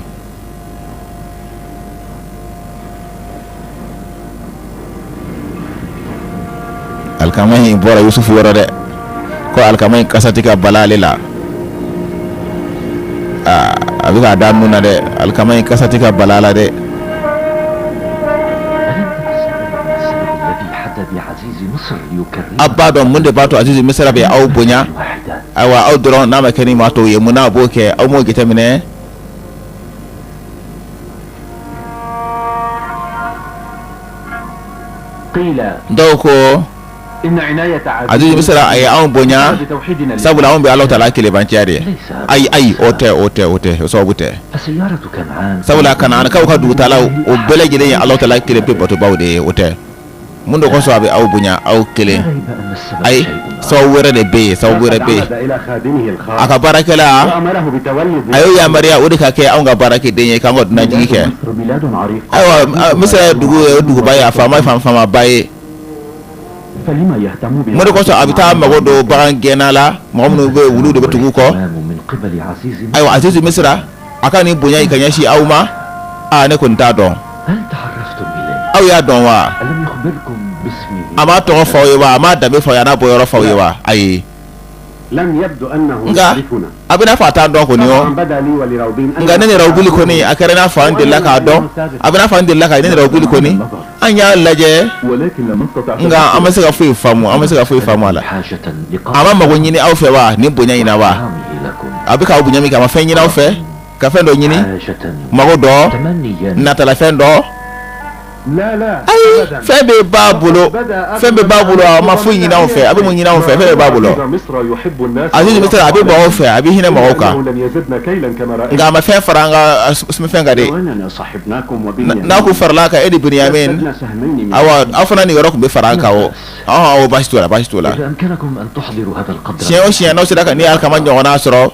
Alikama in bɔra Yusufu yɔrɔ dɛ, ko alikama in kasa tɛ ka bala ale la. Aa, a bɛ k'a da nun na dɛ, alikama in kasa tɛ ka bala a la dɛ. Aw b'a dɔn mun de b'a to Azizu Misira bɛ aw bonya? Ayiwa, aw dɔrɔn, n'a ma kɛ ni maa tɔw ye, mun n'a b'o kɛ? Aw m'o jateminɛ? Dɔw ko Azizu Misira a ye anw bonya sabula anw bɛ Ala taala kelenbanciya de. Ayi ayi, o tɛ, o tɛ, o tɛ, o sababu tɛ, sabula Kanankaw ka dugutaalaw, o bɛɛ lajɛlen ye Ala taala kelen pe batobaw de ye. O tɛ. Mun de kosɔn a bɛ aw bonya, aw kelen? Ayi, sababu wɛrɛ de bɛ yen, sababu wɛrɛ bɛ yen. A ka baarakɛla, a y'o yamaruya o de ka kɛ anw ka baarakɛden ye, k'an ka dunanjigi kɛ. Ayiwa, Misira ye dugu ye, o duguba ye, a faama ye faamaba ye. Mun de kosɔn a bɛ taa mago don bagan gɛnna la, mɔgɔ minnu bɛ wulu de bɛ tugu kɔ? Ayiwa, Azizu Misira a ka nin bonya in ka ɲɛsin aw ma, aa, ne kɔni t'a dɔn. Aw y'a dɔn wa? A m'a tɔgɔ fɔ aw ye wa? A m'a danbe fɔ aw ye, a n'a bɔyɔrɔ fɔ aw ye wa? Ayi, nka a bɛ n'a fɔ a t'a dɔn kɔni o. Nka ne ni Rawubili kɔni, a kɛra i n'a fɔ an delila k'a dɔn, a bɛ n'a fɔ an delila ka ne ni Rawubili kɔni, an y'a lajɛ, nka an ma se ka foyi faamu, an ma se ka foyi faamu a la. A ma mago ɲini aw fɛ wa nin bonya in na wa? A bɛ k'aw bonya min kɛ, a ma fɛn ɲini aw fɛ, ka fɛn dɔ ɲini, mago dɔ, natalafɛn dɔ? Ayi, fɛn bɛɛ b'a bolo, fɛn bɛɛ b'a bolo. A ma foyi ɲini anw fɛ. A bɛ mun ɲini anw fɛ? Fɛn bɛɛ b'a bolo. Azizu Misira, a bɛ mɔgɔw fɛ, a bɛ hinɛ mɔgɔw kan, nka a ma fɛn fara an ka fɛn kan dɛ. N'a ko farala kan, e ni Binyamin, awa, aw fana nin yɔrɔ tun bɛ fara an kan o. Ɔhɔn, o baasi t'o la, baasi t'o la. Siɲɛ o siɲɛ n'aw sera ka ni alikama ɲɔgɔnna sɔrɔ,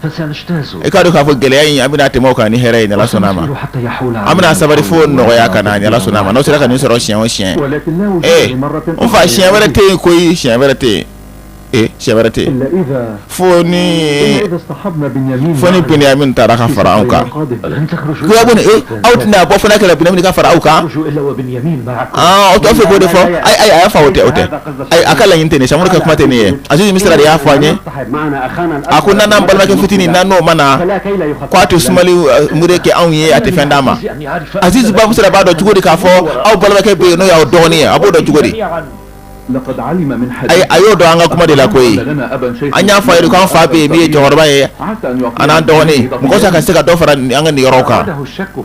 i k'a dɔn k'a fɔ gɛlɛya in, an bɛna tɛmɛ o kan ni hɛrɛ ye, ni Ala sɔnna a ma. An bɛna sabali fo nɔgɔya ka na, ni Ala sɔnna a ma. N'aw sera ka nin sɔrɔ siɲɛ o siɲɛ, ee, n fa, siɲɛ wɛrɛ tɛ yen koyi, siɲɛ wɛrɛ tɛ yen. Ee siɲɛ wɛrɛ tɛ yen fo ni Binyamin taara ka fara anw kan. Ko aw tɛna bɔ fo n'a kɛra Binyamin ka fara aw kan. Aw t'a fɛ k'o de fɔ. Ayi, ayi, a y'a fɔ, o tɛ, o tɛ. Ayi, a ka laɲini tɛ nin Samori ka kuma tɛ nin ye. Aziz Misira de y'a fɔ an ye. A ko n'an n'an balimakɛ fitinin, n'an n'o ma na, ko a tɛ sumali mure kɛ anw ye, a tɛ fɛn d'an ma. Aziz ba Misira b'a dɔn cogo di k'a fɔ aw balimakɛ bɛ yen, n'o y'aw dɔgɔnin ye? A b'o dɔn cogo di? Ayi, a y'o dɔn an ka kuma de la koyi. An y'a fɔ a ye ko an fa bɛ yen min ye cɛkɔrɔba ye, an n'an dɔgɔnin mɔgɔ sɔrɔ ka se ka dɔ fara an ka niyɔrɔw kan.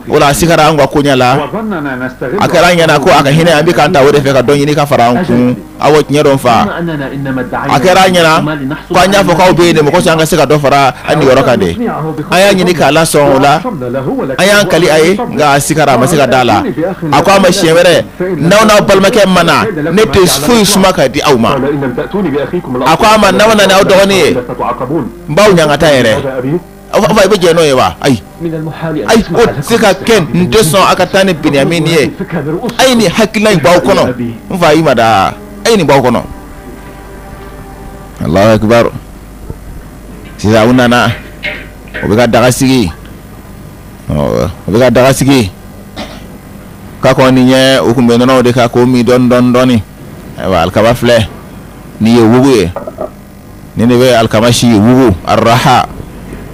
O la, a sigara an ka koɲɛ la. A kɛra an ɲɛna ko a ka hinɛ an bɛ k'an ta o de fɛ ka dɔ ɲini ka fara an kun. Awɔ, tiɲɛ dɔn fa. A kɛra an ɲɛna ko an y'a fɔ k'aw bɛ yen de, mɔgɔ sɔn an ka se ka dɔ fara an niyɔrɔ kan de. An y'a ɲini k'a lasɔn o la, an y'an kali a ye, nka a sigara, a ma se ka da a la. A ko a ma, siɲɛ wɛrɛ, n'aw n'aw balimakɛ ma na, ne tɛ foyi suma ka di aw ma. A ko a ma, n'aw nana aw dɔgɔnin ye, n b'aw ɲangata yɛrɛ. Aw fa, i bɛ jɛn n'o ye wa? Ayi, ayi, o tɛ se ka kɛ. N tɛ sɔn a ka taa ni Binyamin ye. A ye nin hakilina in bɔ aw kɔnɔ. N fa, i ma da, a ye nin bɔ aw kɔnɔ. Alahu akibaru. Sisan u nana, u bɛ ka daga sigi, u bɛ ka daga sigi ka kɔni ɲɛ. U tun bɛ nɔnɔw de kan k'o min dɔɔni dɔɔni dɔɔni. Ayiwa, alikaba filɛ nin ye, wugu ye nin de bɛ alikama si wugu. Araha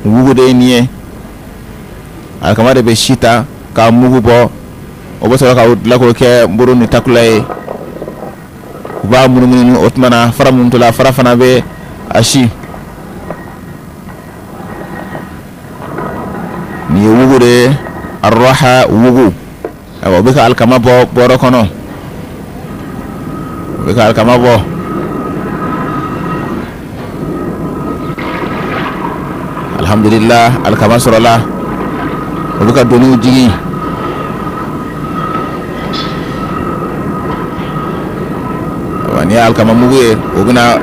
wugu de ye nin ye. Alikama de bɛ si ta k'a mugu bɔ, o bɛ sɔrɔ ka dilan k'o kɛ nburu ni takula ye. U b'a munumunu, o tuma na fara minnu tola, fara fana bɛ a si. Nin ye wugu de ye, araha wugu. Ayiwa, u bɛ ka alikama bɔ bɔrɔ kɔnɔ, u bɛ ka alikama bɔ. Alihamudulila, alikama sɔrɔla. U bɛ ka doniw jigin. Ayiwa, nin ye alikama mugu ye, u bɛna,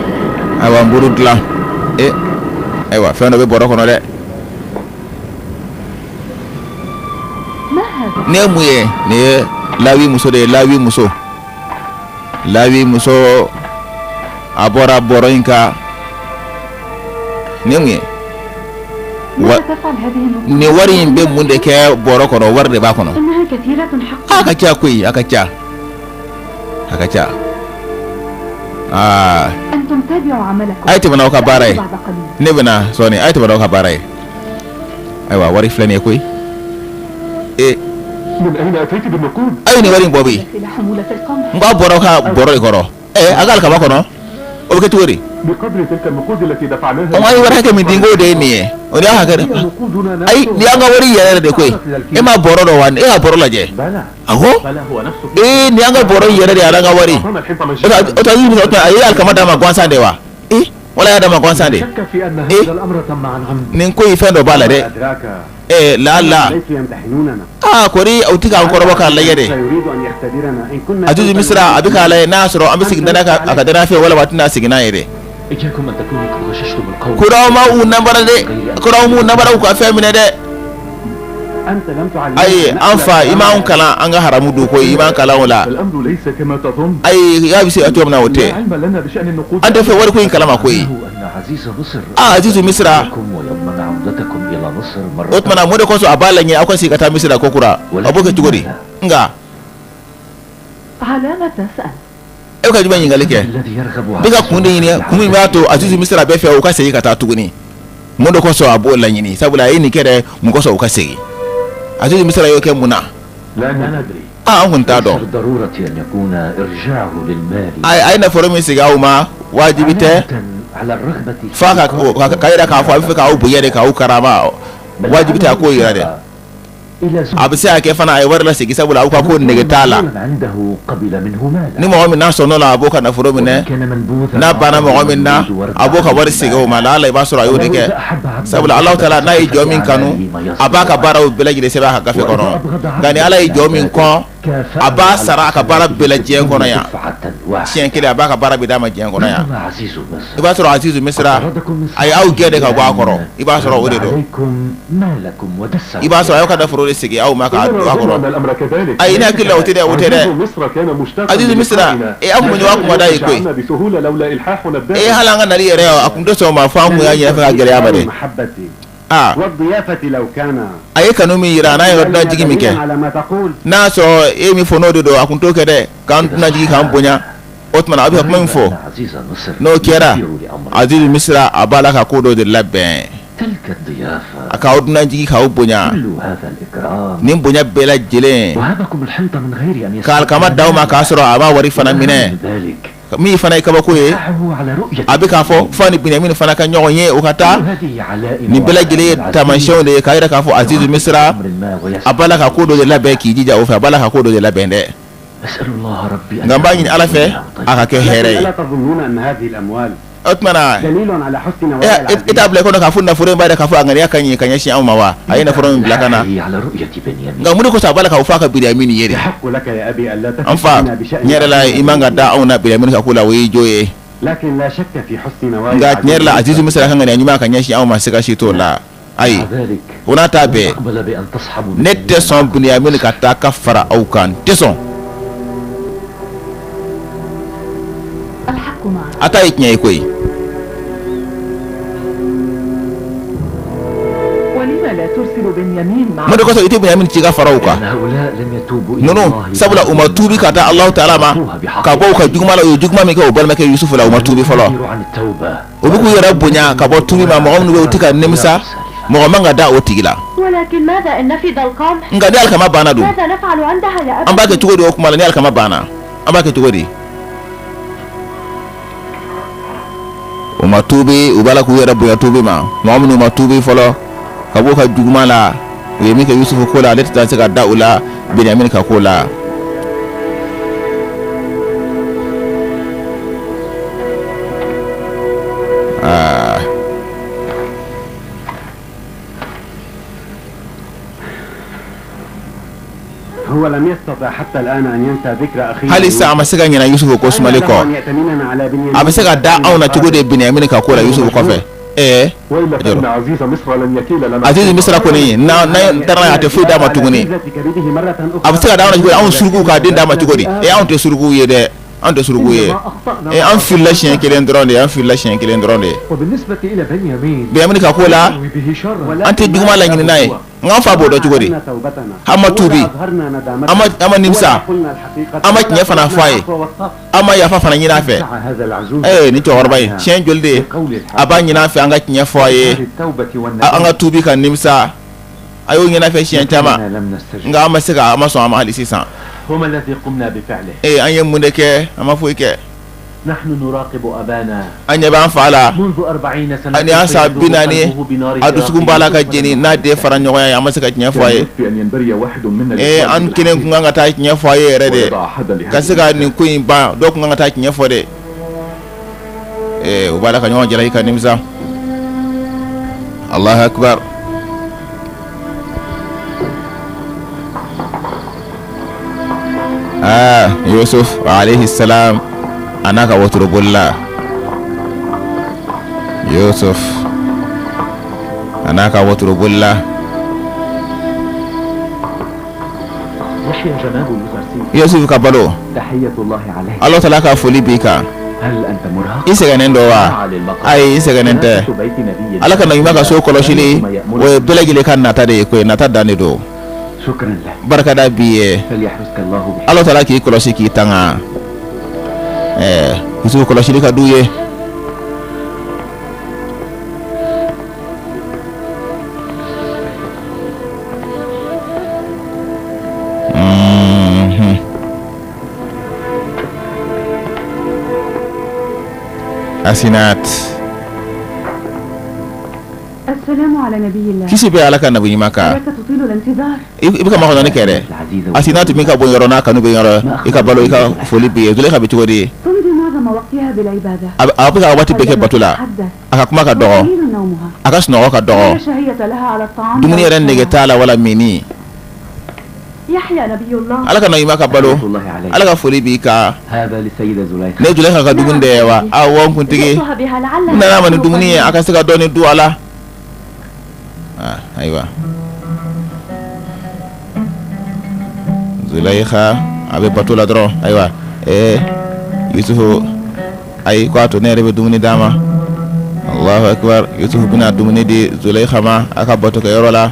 ayiwa, nburu dilan. E, ayiwa, fɛn dɔ bɛ bɔrɔ kɔnɔ dɛ. Nin ye mun ye? Nin ye Lawi muso de ye. Lawi muso, Lawi muso, a bɔra bɔrɔ in kan. Nin ye mun ye? Nin wari in bɛ mun de kɛ bɔrɔ kɔnɔ? Wari de b'a kɔnɔ. A ka ca koyi, a ka ca, a ka ca. Aa, a ye tɛmɛ n'aw ka baara ye, ne bɛna sɔɔni. A ye tɛmɛ n'aw ka baara ye. Ayiwa, wari filɛ nin ye koyi. E, a ye nin wari in bɔ bi. N k'a bɔra aw ka bɔrɔ de kɔrɔ. Ɛ, a ka alikama kɔnɔ, o bɛ kɛ cogo di? An ye wari hakɛ min di, n k'o de ye nin ye, o de y'a hakɛ. Ayi, nin y'an ka wari yɛrɛ yɛrɛ de koyi. E ma bɔrɔ dɔn wa? E ka bɔrɔ lajɛ. A ko ee, nin y'an ka bɔrɔ yɛrɛ de ye, a ka wari. O tɛ, a ye alikama d'a ma gansan de wa? Ee, wala y'a d'a ma gansan de. Ee, nin ko in, fɛn dɔ b'a la dɛ. Ee, la la, aa, kɔri u ti k'an kɔrɔbɔ k'a lajɛ de. Azizu Misira, a bɛ k'a lajɛ n'a y'a sɔrɔ an bɛ segin danaya a ka danaya fɛ, walima a tɛna segin n'a ye dɛ. Kuraw ma u nabara dɛ, kuraw m'u nabara u ka fɛn minɛ dɛ. Ayi, an fa, i m'anw kalan an ka haramu dun koyi, i m'an kalan o la. Ayi, y'a bɛ se cogo min na, o tɛ. An tɛ fɛ wari ko in kalama koyi. Aa, Azizu Misira, o tuma na mun de kosɔn a b'a laɲini aw ka segin ka taa Misira ko kura? A b'o kɛ cogo di? Nka e bɛ ka jumɛn ɲininkali kɛ? N bɛ ka kun de ɲini, kun min b'a to Azizu Misira bɛ fɛ u ka segin ka taa tuguni. Mun de kosɔn a b'o laɲini? Sabula a ye nin kɛ dɛ, mun kosɔn u ka segin? Azizu Misira y'o kɛ mun na? Aa, an kun t'a dɔn. A ye nafolo min segin aw ma, wajibi tɛ f'a ka yira k'a fɔ a bɛ fɛ k'aw bonya de, k'aw karama. Wajibi tɛ a k'o yira dɛ. A bɛ se ka kɛ fana a ye wari lasegin sabula aw ka ko nege t'a la. Ni mɔgɔ min n'a sɔnn'o la, a b'o ka nafolo minɛ. N'a banna mɔgɔ min na, a b'o ka wari segin o ma. La i b'a sɔrɔ a y'o de kɛ sabula Ala taala n'a ye jɔn min kanu, a b'a ka baaraw bɛɛ lajɛlen sɛbɛn a ka gafe kɔnɔ. Nka ni Ala ye jɔn min kɔn A b'a sara a ka baara bɛɛ la diɲɛ kɔnɔ yan siɲɛ kelen, a b'a ka baara bɛɛ d'a ma diɲɛ kɔnɔ yan. I b'a sɔrɔ Azizu Misira a ye aw gɛn de ka bɔ a kɔrɔ. I b'a sɔrɔ o de don. I b'a sɔrɔ a y'aw ka nafolo de segin aw ma k'a don a kɔrɔ. Ayi, ne hakili la o tɛ dɛ, o tɛ dɛ. Azizu Misira, e aw kun bɛ ɲɔgɔn kuma da ye koyi. E hali an ka nali yɛrɛ, a kun tɛ sɔn o ma fo an kun y'a ɲini fɛ ka gɛlɛya ma dɛ. Aa, a ye kanu min jira, n'a ye dunanjigi min kɛ, n'a y'a sɔrɔ e min fɔ n'o de don, a kun t'o kɛ dɛ, k'an dunanjigi, k'an bonya. O tuma a bɛ ka kuma min fɔ, n'o kɛra, Azizu Misira a b'a la ka ko dɔ de labɛn. A k'aw dunanjigi, k'aw bonya, nin bonya bɛɛ lajɛlen, ka alikama d'aw ma k'a sɔrɔ a b'a wari fana minɛ. Min fana ye kabako ye, a bɛ k'a fɔ fo ni Biniyamini fana ka ɲɔgɔn ye, o ka taa. Nin bɛɛ lajɛlen ye taamasiyɛnw de ye k'a jira k'a fɔ Azizu Misira a b'a la ka ko dɔ de labɛn. K'i jija o fɛ, a b'a la ka ko dɔ de labɛn dɛ. Nka n b'a ɲini Ala fɛ a ka kɛ hɛrɛ ye. O tuma na, e t'a bila i kɔnɔ k'a fɔ nafolo in b'a jira k'a fɔ a ŋaniya ka ɲi ka ɲɛsin anw ma wa? A ye nafolo min bila ka na, nka mun de kosɔn a b'a la k'a fɔ a ka Biniyamini ye de? An fa, tiɲɛ yɛrɛ la, i man ka da anw na Biniyamini ka ko la, o y'i jo ye. Nka tiɲɛ yɛrɛ la, Azizu Misira ka ŋaniya ɲuman ka ɲɛsin anw ma, siga si t'o la. Ayi, o n'a ta bɛɛ, ne tɛ sɔn Biniyamini ka taa ka fara aw kan, n tɛ sɔn. A ta ye tiɲɛ ye koyi. Mun de kosɔn i tɛ Biniyamini ci ka fara u kan? Ninnu, sabula u ma tuubi ka taa Alahu taala ma ka bɔ u ka juguman la. U ye juguman min kɛ u balimakɛ Yusufu la, u ma tuubi fɔlɔ. U bɛ k'u yɛrɛ bonya ka bɔ tuubi ma. Mɔgɔ minnu bɛ u tɛ ka nimisa, mɔgɔ man ka da o tigi la. Nka ni alikama banna dun, an b'a kɛ cogo di? O kuma la, ni alikama banna, an b'a kɛ cogo di? U ma tuubi, u b'a la k'u yɛrɛ bonya tuubi ma. Mɔgɔ minnu ma tuubi fɔlɔ ka bɔ u ka juguman la, u ye min kɛ Yusufu ko la, ale tɛ se ka da u la Benyamin ka ko la. Aa, hali sisan a ma se ka ɲinɛ Yusufu ko sumalen kɔ. A bɛ se ka da anw na cogo di Benyamin ka ko la Yusufu kɔfɛ? Ɛɛ, Aziz Misira kɔni, n'an taara, a tɛ foyi d'a ma tuguni. A bɛ se ka da anw na cogo di? Anw surukuw k'a den d'a ma cogo di? E, anw tɛ surukuw ye dɛ, an tɛ suruku ye. An filila siɲɛ kelen dɔrɔn de ye, an filila siɲɛ kelen dɔrɔn de ye. Benyamin ka ko la, an tɛ juguman laɲini n'a ye. Nka an fa b'o dɔn cogo di? An ma tuubi, an ma nimisa, an ma tiɲɛ fana fɔ a ye, an ma yafa fana ɲini a fɛ. Ee, ni cɛkɔrɔba ye siɲɛ joli de ye a b'a ɲini an fɛ an ka tiɲɛ fɔ a ye, an ka tuubi ka nimisa. A y'o ɲini an fɛ siɲɛ caman, nka an ma se ka, an ma sɔn a ma hali sisan. Ee, an ye mun de kɛ? An ma foyi kɛ. An ɲɛ b'an fa la ani an san 40, a dusukun b'a la ka jeni n'a den fara ɲɔgɔn ye. An ma se ka tiɲɛ fɔ a ye. Ee, an kelen kun kan ka taa tiɲɛ fɔ a ye yɛrɛ de ka se ka nin ko in ban. Dɔw kun kan ka taa tiɲɛ fɔ de. Ee, u b'a la ka ɲɔgɔn jalaki ka nimisa. Alahu akibar. Aa, Yusuf alayhi salam a n'a ka wotorobolila, Yusuf a n'a ka wotorobolila. Yusuf ka balo, Ala taala ka foli b'i kan. I sɛgɛnnen don wa? Ayi, i sɛgɛnnen tɛ. Ala ka nabi ɲuman ka so kɔlɔsili, o ye bɛɛ lajɛlen ka nata de ye koyi, nata dan de don. Barikada b'i ye. Ala taala k'i kɔlɔsi, k'i tanga. Ɛɛ, Yusufu kɔlɔsili ka d'u ye. Asinat. Kisi bɛ Ala ka nabi ɲuman kan. I bɛ ka makɔnɔni kɛ dɛ. Asinat min ka bon yɔrɔ n'a kanu bɛ yɔrɔ, i ka balo, i ka foli b'i ye. Zuleyika bɛ cogo di? A bɛ ka waati bɛɛ kɛ bato la. A ka kuma ka dɔgɔ, a ka sunɔgɔ ka dɔgɔ, dumuni yɛrɛ nege t'a la wala minni. Ala ka nabi ɲuman ka balo, Ala ka foli b'i kan. Nin ye Zuleyika ka dumuni de ye wa? Awɔ n kuntigi, n nana a ma ni dumuni ye a ka se ka dɔɔnin dun a la. Ayiwa Zuleyika a bɛ bato la dɔrɔn ayiwa ee Yusufu ayi k'a to ne yɛrɛ bɛ dumuni d'a ma Allahu akbar Yusufu bɛna dumuni di Zuleyika ma a ka batokɛyɔrɔ la.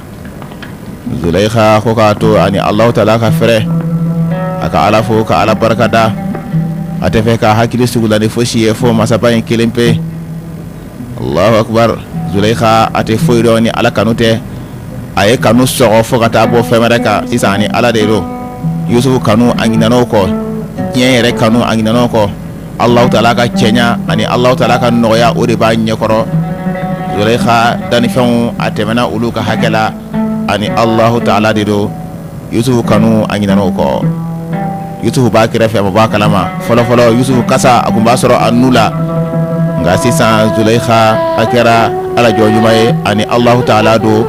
Zuleyika ko k'a to ani Alahu taala ka fɛrɛ a ka Ala fo ka Ala barika da a tɛ fɛ k'a hakili sugula ni fosi ye fo masaba in kelen pe Alahu akibaru Zuleyika a tɛ foyi dɔn ni Ala kanu tɛ a ye kanu sɔgɔ fo ka taa bɔ fɛn wɛrɛ kan sisan ani Ala de don Yusufu kanu a ɲinɛn'o kɔ diɲɛ yɛrɛ kanu a ɲinɛn'o kɔ Alahu taala ka cɛɲa ani Alahu taala ka nɔgɔya o de b'a ɲɛkɔrɔ Zuleyika dannifɛnw a tɛmɛna olu ka hakɛ la ani Alahu taala de don Yusufu kanu a ɲinɛna o kɔ Yusufu b'a kɛrɛfɛ a ma bɔ a kalama fɔlɔfɔlɔ Yusufu kasa a tun b'a sɔrɔ a nun la nka sisan Zuleyika a kɛra Ala jɔn ɲuman ye ani Alahu taala don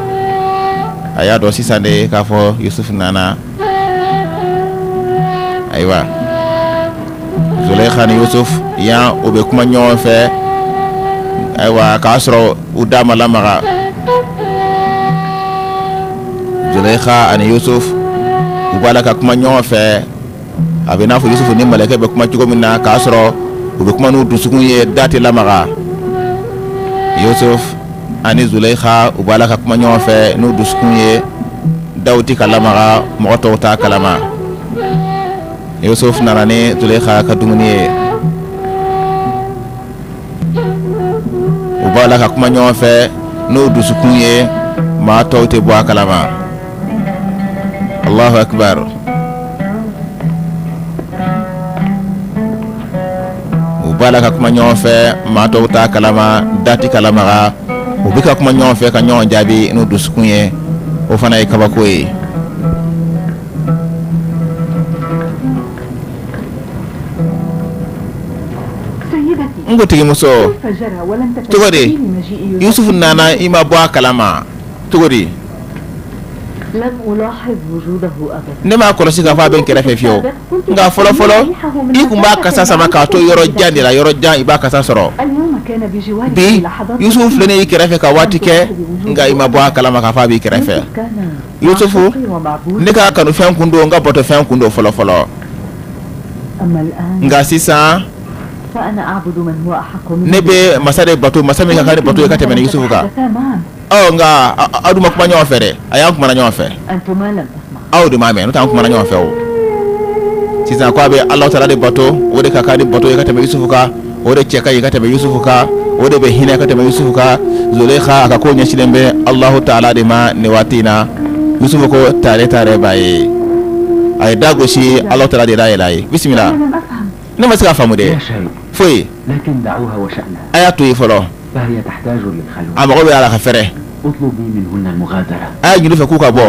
a y'a dɔn sisan de k'a fɔ Yusufu nana ayiwa Zuleyika ni Yusuf yan u bɛ kuma ɲɔgɔn fɛ ayiwa k'a sɔrɔ u da ma lamaga Zuleyika ani Yusuf u b'a la ka kuma ɲɔgɔn fɛ a bɛ n'a fɔ Yusufu ni mɛlɛkɛ bɛ kuma cogo min na k'a sɔrɔ u bɛ kuma n'u dusukun ye da tɛ lamaga Yusuf ani Zuleyika u b'a la ka kuma ɲɔgɔn fɛ n'u dusukun ye daw tɛ ka lamaga mɔgɔ tɔw t'a kalama Yusuf nana ni Zuleyika ka dumuni ye u b'a la ka kuma ɲɔgɔn fɛ n'u dusukun ye maa tɔw tɛ bɔ a kalama Allahu akbar u b'a la ka kuma ɲɔgɔn fɛ maa tɔw t'a kalama da tɛ ka lamaga u bɛ ka kuma ɲɔgɔn fɛ ka ɲɔgɔn jaabi n'u dusukun ye o fana ye kabako ye N kuntigimuso cogo di Yusufu nana i ma bɔ a kalama cogo di ne m'a kɔlɔsi k'a fɔ a bɛ n kɛrɛfɛ fiyewu nka fɔlɔfɔlɔ i tun b'a kasa sama k'a to yɔrɔ jan de la yɔrɔ jan i b'a kasa sɔrɔ bi Yusufu filɛ i kɛrɛfɛ ka waati kɛ nka i ma bɔ a kalama k'a fɔ a b'i kɛrɛfɛ Yusufu ne ka kanufɛn kun don n ka batofɛn kun don fɔlɔ fɔlɔ nka sisan ne bɛ masa de bato masa min ka kan ni bato ye ka tɛmɛ Yusufu kan nka aw dun ma kuma ɲɔgɔn fɛ dɛ ayi an kumana ɲɔgɔn fɛ aw de m'a mɛn n'o tɛ an kumana ɲɔgɔn fɛ o sisan ko a bɛ Alahu taala de bato o de ka kan ni bato ye ka tɛmɛ Yusufu kan o de cɛ ka ɲi ka tɛmɛ Yusufu kan o de bɛ hinɛ ka tɛmɛ Yusufu kan Zuleyika a ka ko ɲɛsinnen bɛ Alahu taala de ma nin waati in na Yusufu ko tare tare b'a ye a ye da gosi Alahu taala de dayɛlɛ a ye bisimila ne ma se k'a faamu dɛ foyi a y'a to yen fɔlɔ a mago bɛ a la ka fɛrɛ a y'a ɲini u fɛ k'u ka bɔ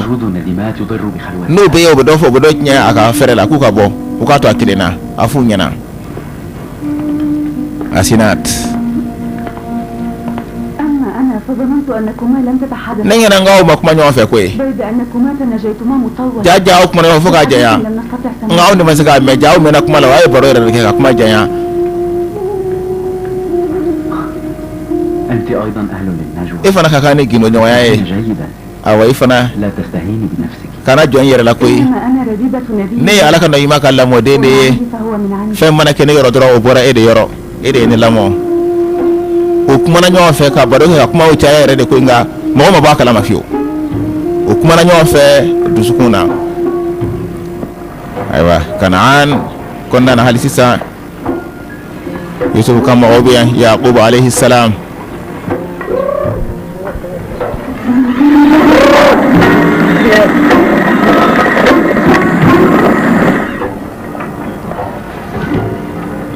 n'o bɛ yen o bɛ dɔ fɔ o bɛ dɔ tiɲɛ a ka fɛrɛ la k'u ka bɔ u k'a to a kelen na a f'u ɲɛna Asinat ne ɲɛna k'aw ma kuma ɲɔgɔn fɛ koyi ja ja aw kumana ɲɔgɔn fo k'a janya nka anw de ma se k'a mɛn ja aw mɛnna kuma la aw ye baro yɛrɛ de kɛ ka kuma janya e fana ka kan ni gindoɲɔgɔnya ye awa i fana kana jɔn i yɛrɛ la koyi ne ye ala ka nabi ɲuman ka lamɔden de ye fɛn mana kɛ ne yɔrɔ dɔrɔn o bɔra e de yɔrɔ e de ye ne lamɔ o kumana ɲɔgɔn fɛ ka baro kɛ ka kumaw caya yɛrɛ de koyi nka mɔgɔ ma bɔ a kalama fiyewu o kumana ɲɔgɔn fɛ dusukun na ayiwa kanaan kɔnɔna na hali sisan Yusufu ka mɔgɔw bɛ yan Yakubu alayhi salam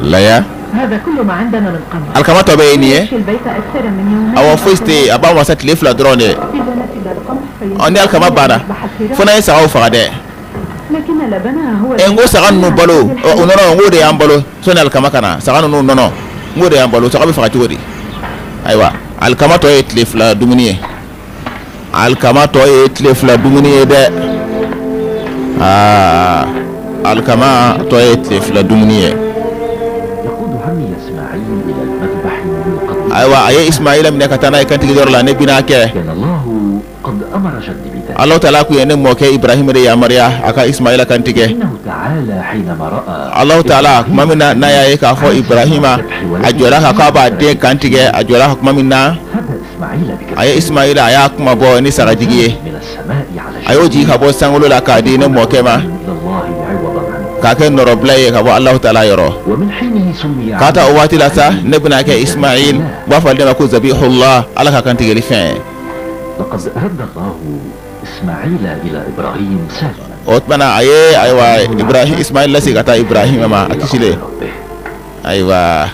laya alikama tɔ bɛ ye nin ye awa foyi tɛ yen a b'an wasa tile 2 dɔrɔn de ɔ ni alikama banna fo n'an ye sagaw faga dɛ n ko saga ninnu balo o nɔnɔ n k'o de y'an balo sɔnni alikama ka na saga ninnu nɔnɔ n k'o de y'an balo saga bɛ faga cogo di ayiwa alikama tɔ ye tile 2 dumuni ye alikama tɔ ye tile 2 dumuni ye dɛ. Aa, alikama tɔ ye tile 2 dumuni ye. Ayiwa, a ye Ismaila minɛ ka taa n'a ye kantigɛyɔrɔ la. Ne bɛna kɛ, Ala taala kun ye ne mɔkɛ Ibrahim de yamaruya a ka Ismaila kantigɛ. Ala taala, tuma min na n'a y'a ye k'a fɔ Ibrahima a jɔra ka k'a b'a den kantigɛ, a jɔra tuma min na, a ye Ismaila, a y'a kuma bɔ ni sagajigi ye. A y'o jigin ka bɔ sankolo la k'a di ne mɔkɛ ma, k'a kɛ nɔrɔbila ye ka bɔ Alahu taala yɔrɔ. K'a ta o waati la sa, ne bɛna kɛ Ismail, u b'a fɔ ale ma ko Zabihullah, Ala ka kantigɛli fɛn. O tuma na, a ye, ayiwa, Ibrahim, Ismail lasegin ka taa Ibrahim ma a kisilen. Ayiwa,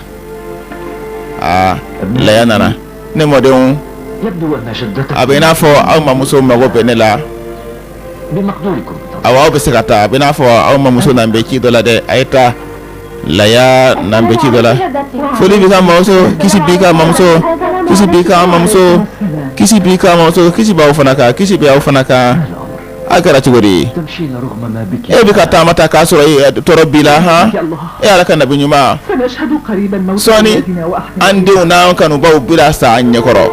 aa, Laya nana. Ne mɔdenw, a bɛ i n'a fɔ aw mamuso mago bɛ ne la. Awa, aw bɛ se ka taa. A bɛ n'a fɔ aw mamuso n'an bɛ ci dɔ la dɛ. A ye taa. Laya n'an bɛ ci dɔ la. Foli b'i ka mamuso, kisi b'i ka mamuso, kisi b'i ka mamuso, kisi b'i ka mamuso, kisi b'aw fana kan, kisi bɛ aw fana kan. A kɛra cogo di? E bɛ ka taama ta k'a sɔrɔ e tɔɔrɔ b'i la han? E Ala ka nabi ɲuman, sɔɔni an denw n'an kanubaw bɛna sa an ɲɛkɔrɔ.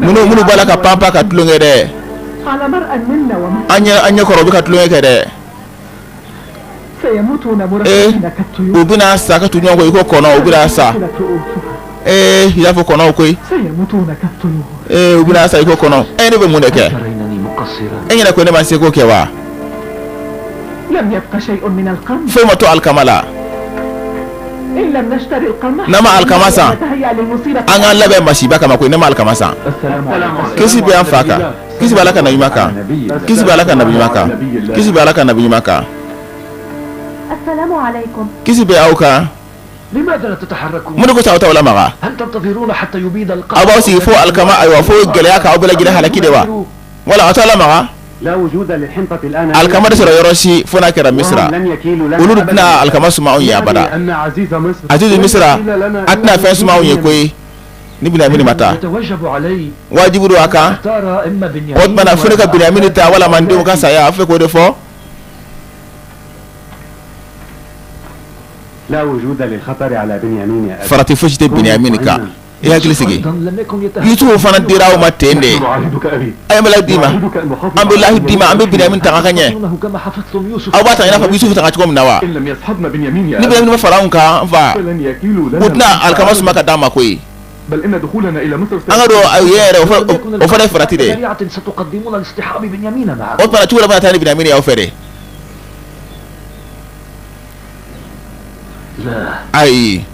Minnu b'a la ka panpan ka tulonkɛ dɛ an ɲɛkɔrɔ, u bɛ ka tulonkɛ kɛ dɛ. Ee, u bɛna sa ka tugu ɲɔgɔn kɔ i ko kɔnɔ. U bɛna sa, ee, i y'a fɔ kɔnɔw koyi. Ee, u bɛna sa i ko kɔnɔ. E, ne bɛ mun de kɛ? E ɲɛna ko ne ma seko kɛ wa? Foyi ma to alikama la. N'an ma alikama san, an k'an labɛn masiba kama koyi. Ne ma alikama san. Kisi bɛ an fa kan, kisi bɛ Ala ka nabi ɲuman kan, kisi bɛ Ala ka nabi ɲuman kan, kisi bɛ Ala ka nabi ɲuman kan. Kisi bɛ aw kan. Mun de ko aw t'aw lamaga? Aw b'aw sigi fo alikama, ayiwa, fo gɛlɛya k'aw bɛɛ lajɛlen halaki de wa? Wala aw t'aw lamaga? Alikama tɛ sɔrɔ yɔrɔ si fo n'a kɛra Misira. Olu tɛna alikama suma anw ye abada. Azizu Misira, a tɛna fɛn suma anw ye koyi ni Biniyamini ma taa. Wajibu don a kan. O tuma na, fo ne ka Biniyamini ta walama n denw ka saya. A fɛ k'o de fɔ. Farati fosi tɛ Biniyamini kan, i hakili sigi. Yusufu fana dira aw ma ten de. An bɛ lahidu d'i ma, an bɛ lahidu d'i ma, an bɛ Biniyamini tanga ka ɲɛ. Aw b'a ta i n'a fɔ Yusufu tanga cogo min na wa? Ni Biniyamini ma fara anw kan, n fa, u tɛna alikama suma ka d'an ma koyi. An ka don a ye yɛrɛ, o fana ye farati de ye. O tuma na, cogo dɔ bɛna taa ni Biniyamini y'aw fɛ de. Ayi,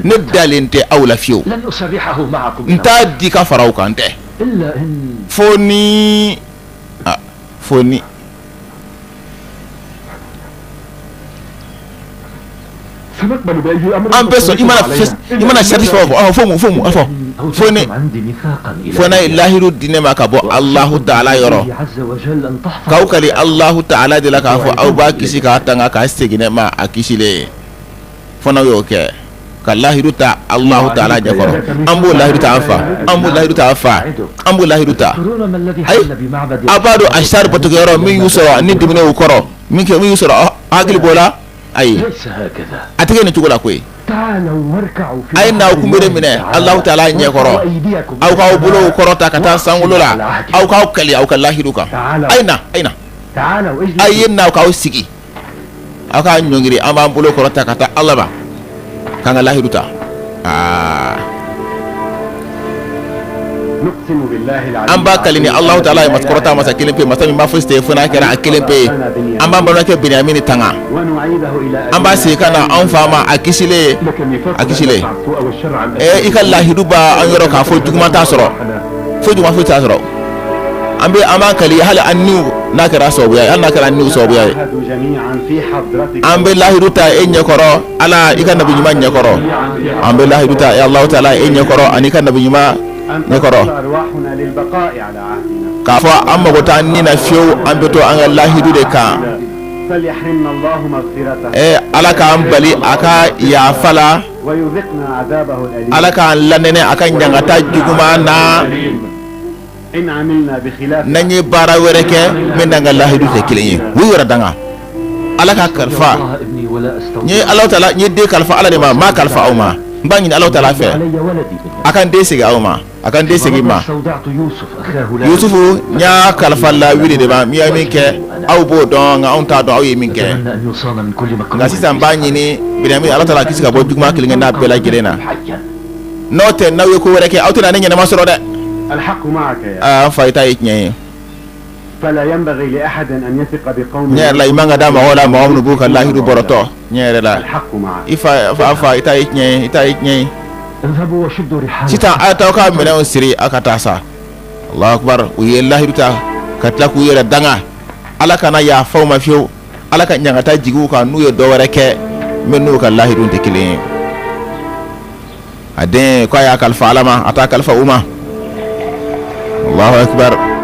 ne dalen tɛ aw la fiyewu. N t'a di ka fara aw kan tɛ, fo ni, fo ni an bɛ sɔn. I mana sarati fɛn o fɔ, fo mun, fo mun fɔ, fo n'a ye lahidu di ne ma ka bɔ Alahu taala yɔrɔ, k'aw kali Alahu taala de la k'a fɔ aw b'a kisi k'a tanga k'a segin ne ma a kisilen ye, fo n'aw y'o kɛ ka lahidu ta Alahu taala ɲɛkɔrɔ. An b'o lahidu ta, an fa, an b'o lahidu ta, an fa, an b'o lahidu ta. Ayi, a b'a dɔn Asitari batokɛyɔrɔ min y'u sɔrɔ ni diminen u kɔrɔ min kɛ, min y'u sɔrɔ, hakili b'o la. Ayi, a tɛ kɛ nin cogo la koyi. A ye n'aw kunbere minɛ Alahu taala ɲɛkɔrɔ, aw k'aw bolow kɔrɔta ka taa sankolo la, aw k'aw kali aw ka lahidu kan. A ye na, a ye na, a ye na, aw k'aw sigi, aw k'a ɲɔngiri. An b'an bolo kɔrɔta ka taa Ala ma k'an ka lahidu ta. Aa, an b'a kali ni Alahu taala ye, masa kɔrɔta, masa kelen pe, masa min b'a fosi tɛ fo n'a kɛra a kelen pe ye. An b'an balimakɛ Benyamini tanga, an b'a segin ka na anw fa ma a kisilen, a kisilen. I ka lahidu b'a an yɔrɔ k'a fɔ juguman t'a sɔrɔ, fo juguman foyi t'a sɔrɔ. An bɛ, an b'an kali hali an niw n'a kɛra sababuya ye, hali n'a kɛra an niw sababuya ye. An bɛ lahidu ta e ɲɛkɔrɔ, Ala, i ka nabi ɲuman ɲɛkɔrɔ. An bɛ lahidu ta e Alahu taala e ɲɛkɔrɔ ani i ka nabi ɲuman ɲɛkɔrɔ k'a fɔ an mago t'an ni na fiyewu, an bɛ to an ka lahidu de kan. Ala k'an bali a ka yafa la, Ala k'an lanɛnɛ a ka ɲangata juguman na. N'an ye baara wɛrɛ kɛ min n'an ka lahidu tɛ kelen ye, u y'u yɛrɛ danga Ala ka kalifa. N ye Ala taala, n ye den kalifa Ala de ma, n m'a kalifa aw ma. N b'a ɲini Ala taala fɛ, a ka n den segin aw ma, a ka n den segin n ma. Yusufu, n y'a kalifa lawuli de ma. Min ye min kɛ, aw b'o dɔn, nka anw t'a dɔn aw ye min kɛ. Nka sisan n b'a ɲini Biniyamini, Ala taala kisi ka bɔ juguman kelen n'a bɛɛ lajɛlen na. N'o tɛ, n'aw ye ko wɛrɛ kɛ, aw tɛna ne ɲɛnama sɔrɔ dɛ. Aa, n fa, i ta ye tiɲɛ ye. Tiɲɛ yɛrɛ la, i man ka da mɔgɔw la, mɔgɔ minnu b'u ka lahidu bɔrɔtɔ. Tiɲɛ yɛrɛ la, i fa fa, i ta ye tiɲɛ ye, i ta ye tiɲɛ ye. Sisan a ye taa aw ka minɛnw siri, aw ka taa sa. Alahu akubar! U ye lahidu ta ka tila k'u yɛrɛ danga. Ala kana yafa u ma fiyewu. Ala ka ɲangata jigin u kan n'u ye dɔ wɛrɛ kɛ min n'u ka lahidu tɛ kelen ye. A den ko a y'a kalifa Ala ma, a t'a kalifa u ma. Allahu akbar!